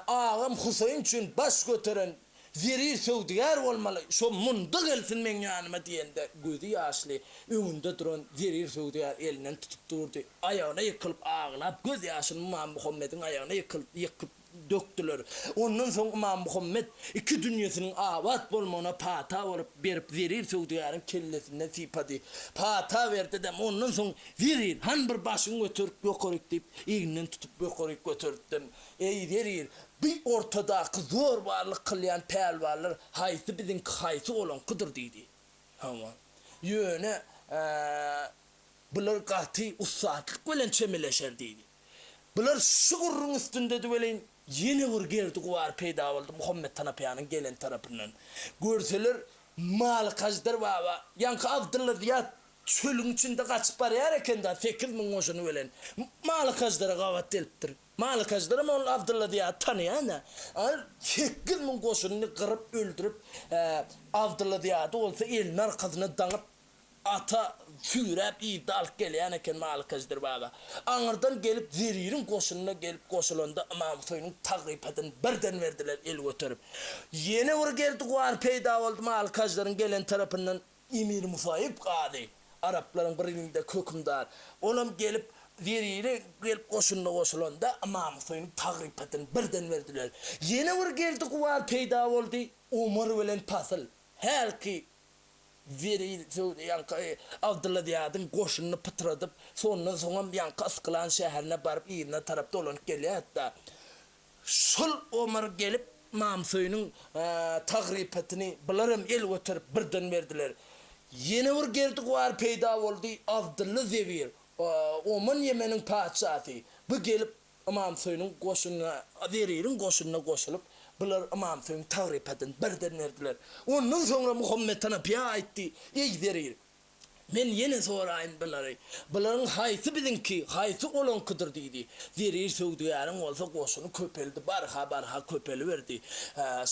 agam Huseýin üçin baş göteren Zerir söwdagär bolmaly, şo munda gelsin meň ýanyma diýende, gözi ýaşly öňünde duran Zerir söwdagär elinden tutup durdy. Aýagyna ýykylyp aglap, göz ýaşyny Ymam Muhammediň aýagyna ýykyp dökdüler. Ondan soň Ymam Muhammet iki dünýesiniň abat bolmagyna pata bolup berip Zerir söwdagäriň kellesinden sypady. Pata berdi-de, ondan soň Zerir, hany bir başyňy göterip ýokaryk diýip, egninden tutup ýokaryk göteripdim. Eý, Zerir, bi ortadaky zorbarlyk kylýan pälwanlar haýsy biziňki, haýsy olaňkydyr diýdi. Hawa. Ýöne, bular gaty ussatlyk bilen çemeleşer diýdi. Bular şu gürrüň üstündedi welin, ýene bir gerdi-gubar peýda boldy Muhammet Tanapyanyň gelen tarapyndan. Görseler, Malyk Aždar baba, ýaňky Abdylla Zyýat çölüň içinde gaçyp barýar eken-da, 8000 goşuny bilen. Malyk Aždara gabat gelipdir. Malyk Aždaram ol Abdylla Zyýady tanaýan-a. Ol 8000 goşunyny gyryp, öldürip, Abdylla Zyýady bolsa elini arkasyna daňyp, Ata süýräp yzda alyp gelýän eken Malyk Ejder baba. Aňyrdan gelip Zeririň goşunyna gelip goşulanda Ymam Hüseýniň tagrypatyny birden berdiler el göterip. Ýene bir gerdi-gubar peýda boldy Malyk Aždaryň gelen tarapyndan Emir Musaýyp gazy, araplaryň bir ilindäki hökümdar. Olam gelip Zerire gelip goşunyna goşulanda Ymam Hüseýniň tagrypatyny birden berdiler. Ýene bir gerdi-gubar peýda boldy Omar bilen Pasyl. Hälki Zeril söwda ýaňky Abdylla Zyýadyň goşunyny pytradyp, sondan soňam ýaňky Ysklan şäherine baryp yzyna tarap dolanyp gelýär-de. Şol Omar gelip Mamsöýüniň tagrypatyny bularam el göterip birden berdiler. Ýene bir gerdi-gubar peýda boldy, Abdylla Zebir, Oman Ýemeniň patyşasy, bu gelip Ymam Hüseýniň goşunyna, Zeririň goşunyna goşulyp, bular Ymam Hüseýniň tagrypatyny birden berdiler. Ondan soňra Muhammet Hanapyýa aýtdy, Eý, Zerir! Men ýene soraýyn bulary. Bularyň haýsy biziňki, haýsy olaňkydyr diýdi. Zerir söwdagäriň bolsa goşuny köpeldi, barha-barha köpeliberdi.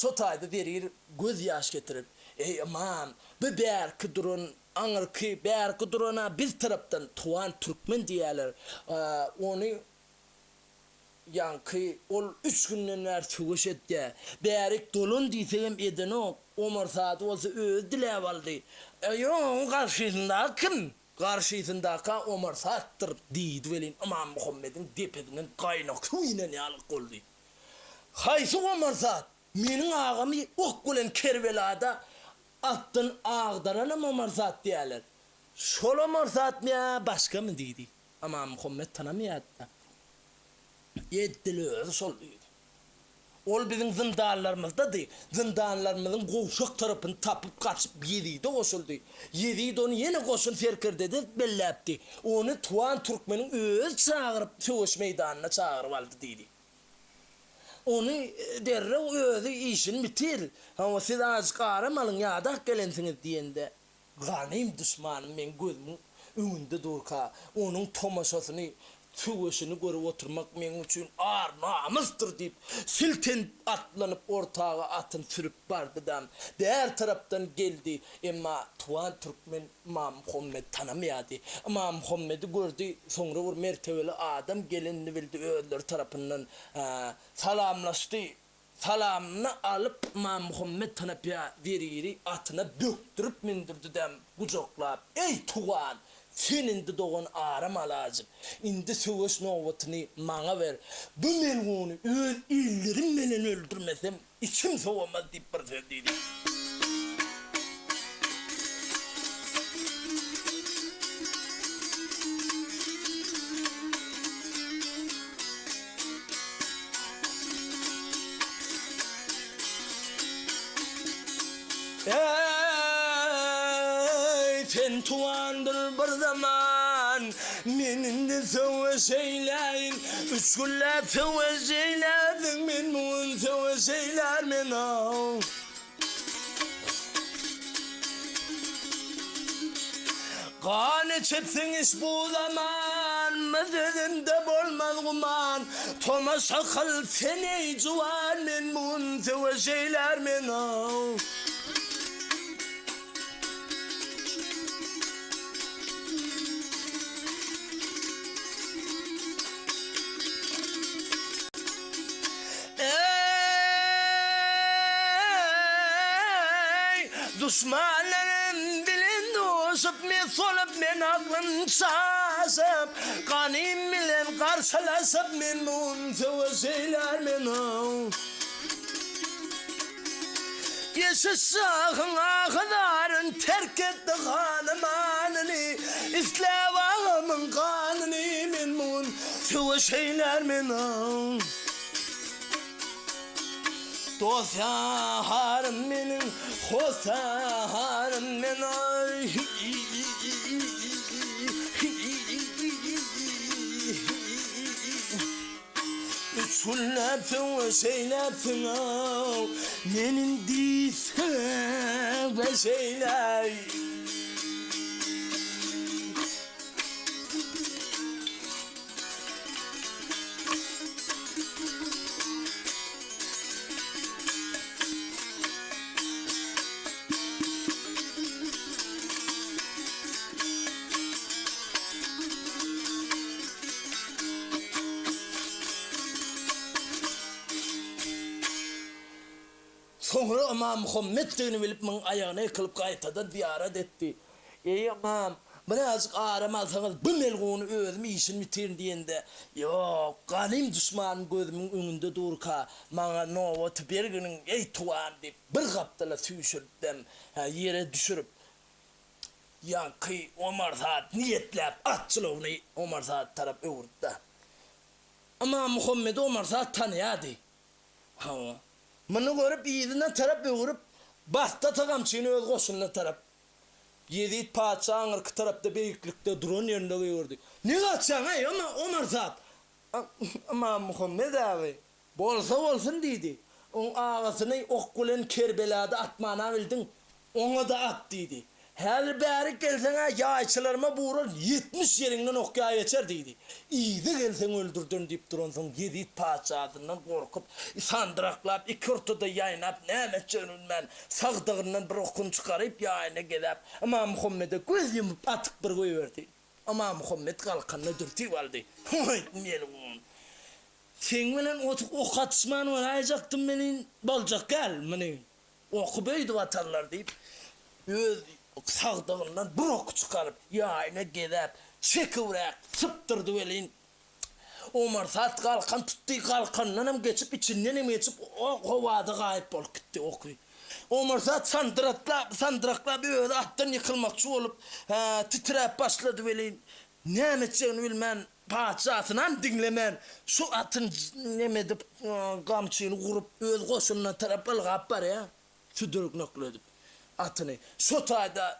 Şo taýda Zerir göz ýaş getirip, Eý, ymam, bu bärki duran Aňyrky, bärki duran-a biz tarapdan Tuwan türkmen diýýärler. Ony ýaňky ol üç günden bäri söweş edýär. Bärik dolan diýsegem edenok. Omar Saady bolsa özi diläp aldy. Eý, oň garşysyndaky kim? Garşysyndaka Omar Saatdyr, diýdi welin, Ymam Muhammediň depesinden gaýnak suw inen ýaly boldy. Haýsy Omar Saat? Meniň agamy ok bilen Kerbelada Atdan agdaranam Omar Saat diýýärler. Şol Omar Saatmy ýa başgamy diýdi. Ymam Muhammet tanamaýardy-da. Edil özi şol diýdi. Ol biziň zyndanlarymyzdady. Zyndanlarymyzyň gowşak tarapyny tapyp gaçyp Ýezide goşuldy. Ýezid ony ýene goşun serkerdesi edip belläpdi. Ony Tuwan türkmeniň özi çagyryp söweş meýdanyna çagyryp aldy diýdi. Ony derrew özi işini bitir. Hawa, siz azajyk aram alyň, ýadak gelensiňiz diýende, ganym duşmanym meň gözümiň öňünde durka, onuň tomaşasyny, söweşini görüp oturmak meň üçin ar-namysdyr diýip, siltenip atlanyp ortaga atyny sürüp bardy-da, bär tarapdan geldi. Emma Tuwan türkmen Ymam Muhammedi tanamaýardy. Ymam Muhammedi gördi, soňra bir mertebeli adam gelenini bildi, özleri tarapyndan salamlaşdy. Salamyny alyp, Ymam Muhammet Hanapyýa Zeriri atyna bökdürip mündürdi-de, gujaklap, Eý, Tugan! Sen indi dogan aram alajyk. Indi söweş nobatyny maňa ber. Bu melguny öz ellerim bilen öldürmesem, Içim sowamaz diýip bir söz diýdi. Eý, sen tuwandyr bir zaman. juwan, Men indi söweş eýläýin. Üç günläp söweş eýlärdiň, Men bu gün söweş eýlärmen-ow. Gan içipsiň iş bu zaman, Sözümde bolmaz güman. Tomaşa kyl sen eý juwan, Men bu gün söweş eýlärmen-ow. Eý, duşmanlarym bilen duşup, mes bolup men aklym çaşyp, Ganym bilen garşylaşyp men bu gün söweş eýlärmen-ow. Geçiş şahyň ahy-zaryn terk etdi hany-manyny, Isläp agamyň ganyny men bu gün söweş eýlärmen-ow. Dost-ýarym meniň, hossarym men-oý. Üç günläp söweş eýläpsiň-ow, Men indi söweş eýläý. Soňra Ymam Muhammetdigini bilip muň aýagyna ýykylyp gaýtadan zyýarat etdi. Eý Ymam, birazjyk aram alsaňyz bu melguny özüm işini bitirin diýende, Ýok, ganym duşmanym gözümiň öňünde durka, maňa nobaty berginiň, eý tugan diýip, bir gapdala süýşüripdem, ýere düşürip, Ýaňky Omar Saad niýetläp at jylawyny Omar Saad tarap öwürdi-de. Ymam Muhammedi Omar Saad tanaýardy. Hawa. Muny görüp yzyna tarap öwrüp, basdy-da gamçyny öz goşunyna tarap. Ýezit patyşa aňyrky tarapda beýiklikde duran ýerinde gygyrdy. Ne gaçýaň, eý, Omar Saad? Ymam Muhammet abi. Bolsa bolsun diýdi. Oň agasyny ok bilen Kerbelada atmana bildiň, oňa-da at diýdi. Häzir bärik gelseň-ä ýaýçylaryma buran 70 ýeriňden ok ýaý geçer diýdi. Yza gelseň öldürderin diýip duransoň Ýezit patyşasyndan gorkup, sandyraklap, iki ortada ýaýnap näme etjegini bilmän, sagdygyndan bir okuny çykaryp ýaýyna gezäp, Ymam Muhammede göz ýumup atyp bir goýberdi. Ymam Muhammet galkanyna dürtüp aldy. Hoý, melgun! Seň bilen otup ok atyşman bolaýjakdym welin, boljak däl, muny oky beýdip atarlar diýip, öz sagdygyndan bir oky çykaryp, ýaýyna gezäp, çekibräk sypdyrdy welin, Omar Saad galkan tutdy, galkandanam geçip, içindenem geçip, howada gaýyp bolup gitdi oky. Omar Saad sandyraklap, sandyraklap özi atdan ýykylmakçy bolup, titräp başlady welin, näme etjegini bilmän, Patyşasynam diňlemän, şu atyny neme edip, gamçyny gurup, öz goşunyna tarap ylgap barýar, südürgnekledip atyny. Şo taýda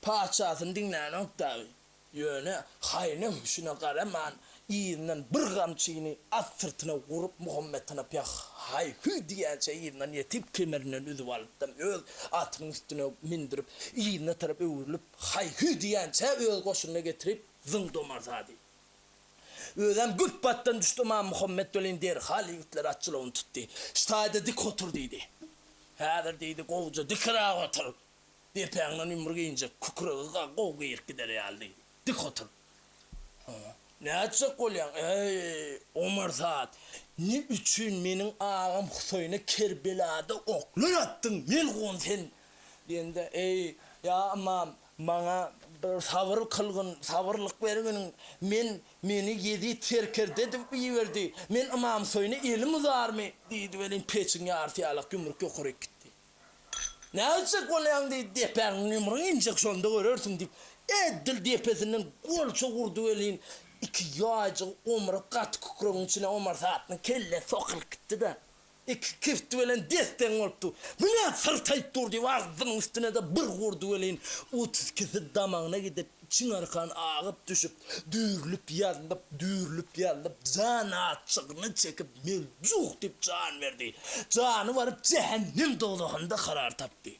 patyşasyny diňlänok dagy. Ýöne haýyna-hüşüne garaman, yzyndan bir gamçyny at syrtyna gurup, Muhammet Hanapyýa haý-hüý diýýänçä yzyndan ýetip, kemerinden üzüp alypdam, öz atynyň üstüne mündürip, yzyna tarap öwrülip, haý-hüý diýýänçä öz goşunyna getirip, Zyňdy Omar Sady. Özem güpbatdan düşdi Ymam Muhammet welin derhal ýigitler atçylawyny tutdy. Şu taýda dik otur diýdi. Häzir diýdi, gowuja dikiräk otur. Depäňden ümür injek, kükregi gowy girip gider ýaly diýdi. Dik otur. Nätjek bolýaň, eý, Omar Saad, ne üçin meniň agam Huseýne Kerbelada oklar atdyň, melgun sen? Diýende, Eý, ýa ymam, maňa bir sabyr kylgyn, sabyrlyk bergin, men, meni Ýezit serkerde edip iberdi, men ymam Huseýne elim uzarmy? Diýdi welin, peçiň ýarysy ýalak ýumruk ýokaryk gitdi. Nätjek bolýaň diýdi, depäňden ýumrugyň injek, şonda görersiň diýip, edil depesinden golça urdy welin, iki ýaýjygy omrup gaty kükregiň içine Omar Saatnyň kellesi sokulyp gitdi-de. Iki kifti bilen des-deň bolup dur. Bu näme syrtaýyp dur diýip, agzynyň üstüne-de bir urdy welin, otuz ikisi damagyna gidip, çiň-arkan agyp düşüp, düýrlüp ýazylyp, düýrlüp ýazylyp, jan açygyny çekip, meljuh diýip jan berdi. Jany baryp jähennem dowzahynda karar tapdy.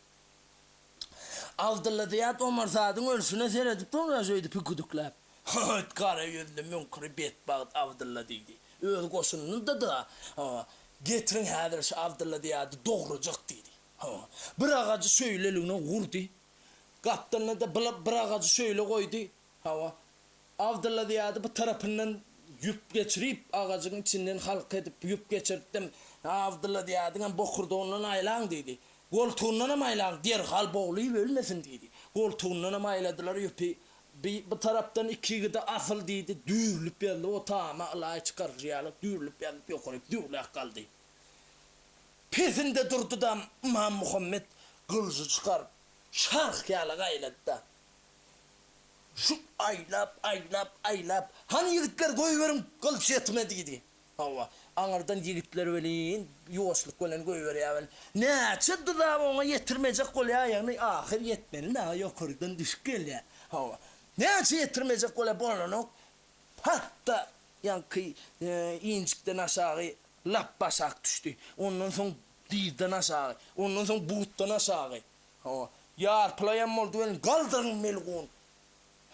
Abdylla Zyýat Omar Sadyň ölşüne seredip durka şeýdip hüküdikläp, Höýt, gara ýüzli müňküri betbagt Abdylla diýdi. Öz goşunyny-da, Getiriň häzir şu Abdylla Zyýady dograjak diýdi. Hawa. Bir agajy şöýleligine gurdy. Gapdalynda-da bir agajy şöýle goýdy. Hawa. Abdylla Zyýady bu tarapyndan ýüp geçirip, agajyň içinden halka edip ýüp geçirtdim. Abdylla Zyýadyňam bokurdagyndan aýlaň diýdi. Goltugyndanam aýlaň, derhal boglup ölmesin diýdi. Goltugyndanam aýladylar ýüpi. Bi bu tarapdan iki ýigide asyl diýdi. Düýrlüp ýazdy, o tama ylaý çykaryjy ýaly düýrlüp ýazyp ýokaryk düwläp galdy. Pesinde durdy-da, Ymam Muhammet gylyjy çykaryp, şarh ýaly gaýlady-da, Şu aýlap, aýlap, aýlap, Hany ýigitler, goýberiň gylyç ýetime diýdi. Hawa, aňyrdan ýigitler welin, ýuwaşlyk bilen goýberýär welin, näçe dyzap oňa ýetirmejek bolýar, ýagny ahyr ýetmeli-dä, ýokardan düşüp gelýär. Hawa, näçe ýetirmejek bolýar, bolanok, Hat-da ýaňky injikden aşagy lapba aşak düşdi. Ondan soň dyzdan aşagy, ondan soň butdan aşagy. Hawa, ýarpylaýan boldy welin, galdyryň melgun!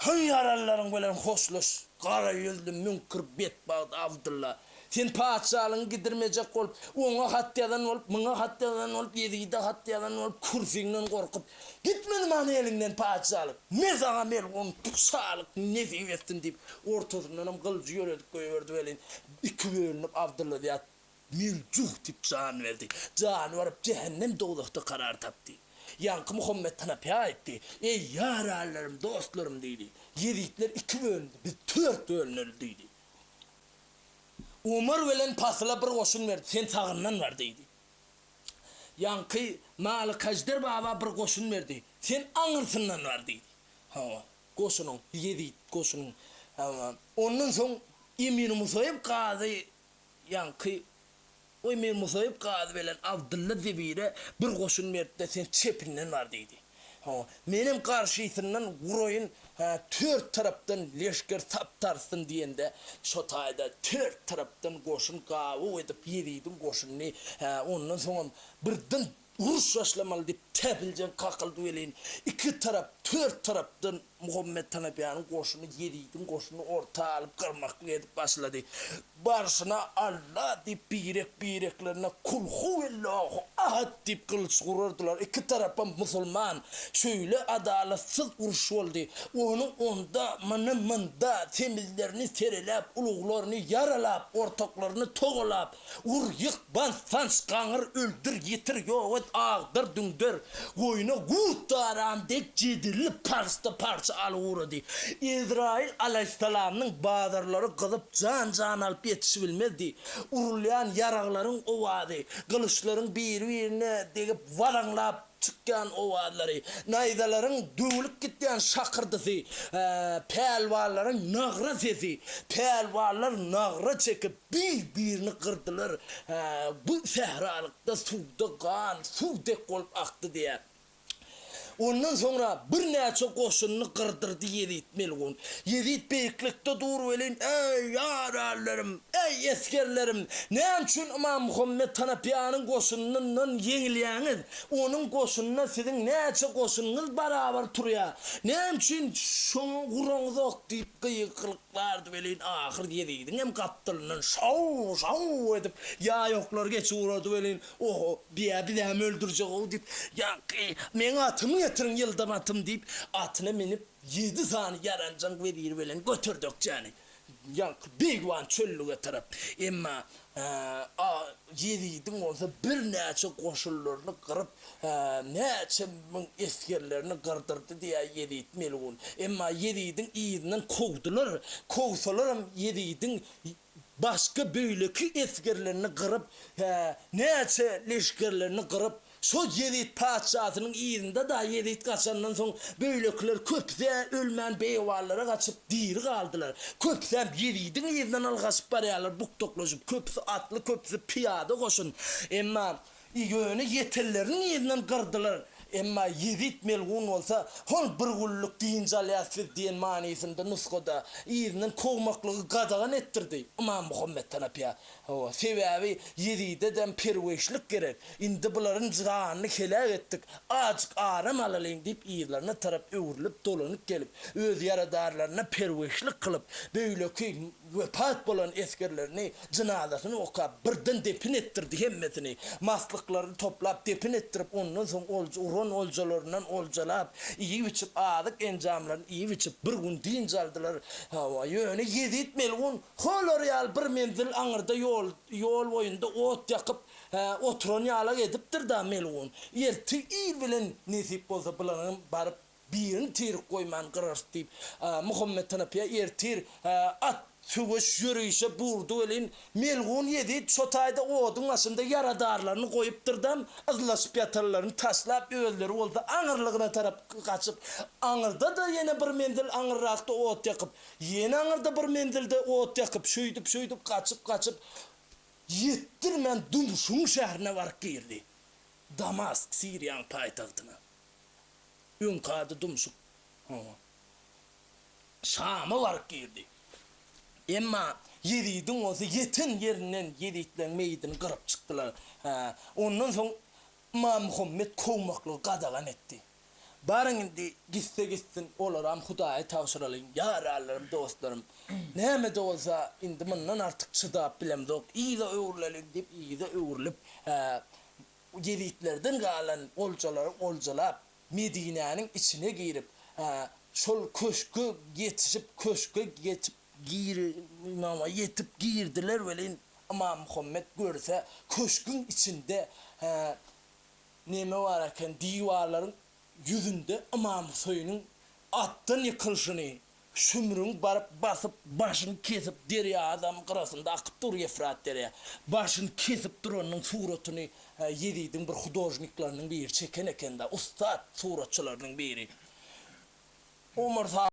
Hyý ýaralylaryň bilen hoşlaş, gara ýüzli müňkür betbagt Abdylla! Sen patyşalygyňy gidirmejek bolup, oňa hat ýazan bolup, muňa hat ýazan bolup, Ýezide hat ýazan bolup, kürsüňden gorkup, Gitmedi many eliňden patyşalyk, me saňa melgun şalyk nesip etsin diýip, ortasyndanam gylyjy ýöredip goýberdi welin, iki bölünip Abdylla zyýat meljuh diýip jan berdi. Jany baryp jähennem dowzahda karar tapdy. Ýaňky Muhammet Tanapýa aýtdy, Eý, ýaranlarym, dostlarym diýdi, Ýezitler iki bölündi, biz tört bölüneli diýdi. Omar bilen Pasyla bir goşun berdi, sen sagyndan bar diýdi. Ýaňky Malyk Hajder baba bir goşun berdi. Sen aňyrsyndan bar diýdi. Hawa, goşunyň, Ýezit goşunyň. Hawa, ondan soň Emir Musaýyp gazy ýaňky Emir Musaýyp gazy bilen Abdylla Zebire bir goşun berdi-de, sen çepinden bar diýdi. Hawa, menem garşysyndan guraýyn, hä, tört tarapdan leşger sap tartsyn diýende, şo taýda tört tarapdan goşun gabaw edip Ýezidiň goşunyny, hä, ondan soňam birden uruş başlamaly diýip täpiljeň kakyldy welin, iki tarap, tört tarapdan Muhammet Tanapyanyň goşuny Ýezidiň goşunyny orta alyp gyrmaklyk edip başlady. Barşyna Alla diýip birek-bireklerine Kulhuwellahu ahad diýip gylyç gurardylar. Iki tarapam musulman. Şöýle adalatsyz uruş boldy. Ony onda, muny munda, semizlerini sereläp, uluglaryny ýaralap, ortaklaryny togalap, Ur, ýyk, bas, sanç, gaňyr, öldür, ýitir, ýok et, agdar, düňder. Goýna gurt daran dek jedelli parçda-parça alyp ugrady. Ezraýyl alaýhyssalamyň bazarlary gyzyp, jan-jan alyp ýetişibilmezdi. Urulýan ýaraglaryň owazy, gylyçlaryň biri-birine degip walaňlap çykýan owazlary, naýzalaryň döwlüp gidýän şakyrdysy, pälwanlaryň nagra sesi, pälwanlar nagra çekip, bir-birini gyrdylar, bu sähralykda suwda gan suw dek bolup akdy diýýär. Ondan soňra birnäçe goşunyny gyrdyrdy Ýezit melgun. Ýezit beýiklikde dur welin, Eý, ýaranlarym! Eý, esgerlerim! Näme üçin Ymam Muhammet Tanapyýanyň goşunyndan ýeňilýäňiz? Onuň goşunyna siziň näçe goşunyňyz barabar turýar? Näme üçin şoňa uraňyzok? diýip gygyryklardy welin, ahyr Ýezidiňem gapdalyndan şaw-şaw edip ýaý-oklar geçip ugrady welin, Oho, biýä bizäm öldürjeg-ow diýip, ýaňky, Meň atymy getiriň, ýyldam atym diýip, atyna münüp, ýedi sany ýaranjaň weziri bilen göterdi ökjäni. Ýaňky beýwan çöllüge tarap. Emma Ýezidiň bolsa birnäçe goşunlaryny gyryp, näçe müň esgerlerini gyrdyrdy diýýär Ýezit melgun. Emma Ýezidiň yzyndan kowdular. Kowsalaram Ýezidiň başga beýleki esgerlerini gyryp, näçe leşgerlerini gyryp, Şo Ýezit patyşasynyň yzynda-da Ýezit gaçandan soň beýlekiler köpüs-ä ölmän beýewanlara gaçyp diri galdylar. Köpüsem Ýezidiň yzyndan ylgaşyp barýarlar bukdaklaşyp, köpüsi atly, köpüsi pyýada goşun. Emma ýöne ýetenleriniň yzyndan gyrdylar. Emma Ýezit melgun bolsa, hol bir günlük dynç alýas biz diýen manysynda nusgada yzyndan kowmaklygy gadagan etdirdi Ymam Muhammet Hanapyýa. Hawa, sebäbi Ýezide-dem perweşlik gerek. Indi bularyň janyny heläk etdik, azjyk aram alalyň diýip yzlaryna tarap öwrülip dolanyp gelip, öz ýaradarlaryna perweşlik kylyp, beýleki wepat bolan esgerlerini jynazasyny okap, birden depin etdirdi hemmesini. Maslyklaryny toplap depin etdirip, ondan soň olja uran oljalaryndan oljalap, iýip-içip, azyk enjamlaryny iýip-içip, bir gün dynç aldylar. Hawa, ýöne Ýezit melgun holar ýaly bir menzil aňyrda ýol ýol boýunda ot ýakyp, hä, oturan ýalak edipdir-da melgun. Ertir ir bilen nesip bolsa bularyňam baryp Birini tirik goýman gyrarys diýip, Muhammet Hanapyýa ertir at söweş ýörişe burdy welin, melgun Ýezit şo taýda oduň başynda ýaradarlaryny goýupdyrdam, yzlaşyp ýatanlaryny taşlap, özleri bolsa aňyrlygyna tarap gaçyp, aňyrda-da ýene bir menzil aňyrrakda ot ýakyp, ýene aňyrda bir menzilde ot ýakyp, şeýdip-şeýdip gaçyp-gaçyp, ýetdirmän Dumşuň şährine baryp girdi. Damask, Siriýanyň paýtagtyna. Öňki ady Dumşuk. Hawa. Şama baryp girdi. Emma Ýezidiň bolsa ýeten ýerinden ýezitleň meýidini gyryp çykdylar. Hä. Ondan soň Ymam Muhammet kowmaklygy gadagan etdi. Baryň indi gitse gitsin, olaram Hudaýa tabşyralyň, ýaranlarym, dostlarym. Näme-de bolsa, indi mundan artyk çydap bilemzok, yza öwrüleliň diýip, yza öwrülip, hä, Ýezitlerden galan oljalary oljalap, Medinäniň içine girip, şol köşge ýetişip, köşge ýetip ýetip girdiler welin, Ymam Muhammet görse, köşgüň içinde neme bar eken, diwarlaryň ýüzünde Ymam Hüseýiniň atdan ýykylyşyny, Şümrüň baryp basyp, başyny kesip, derýadam gyrasynda akyp dur Ýefrat derýa. Başyny kesip duranyň suratyny Ýezidiň bir hudožnikleriniň biri çeken eken-dä, ussat suratçylarynyň biri. Omar.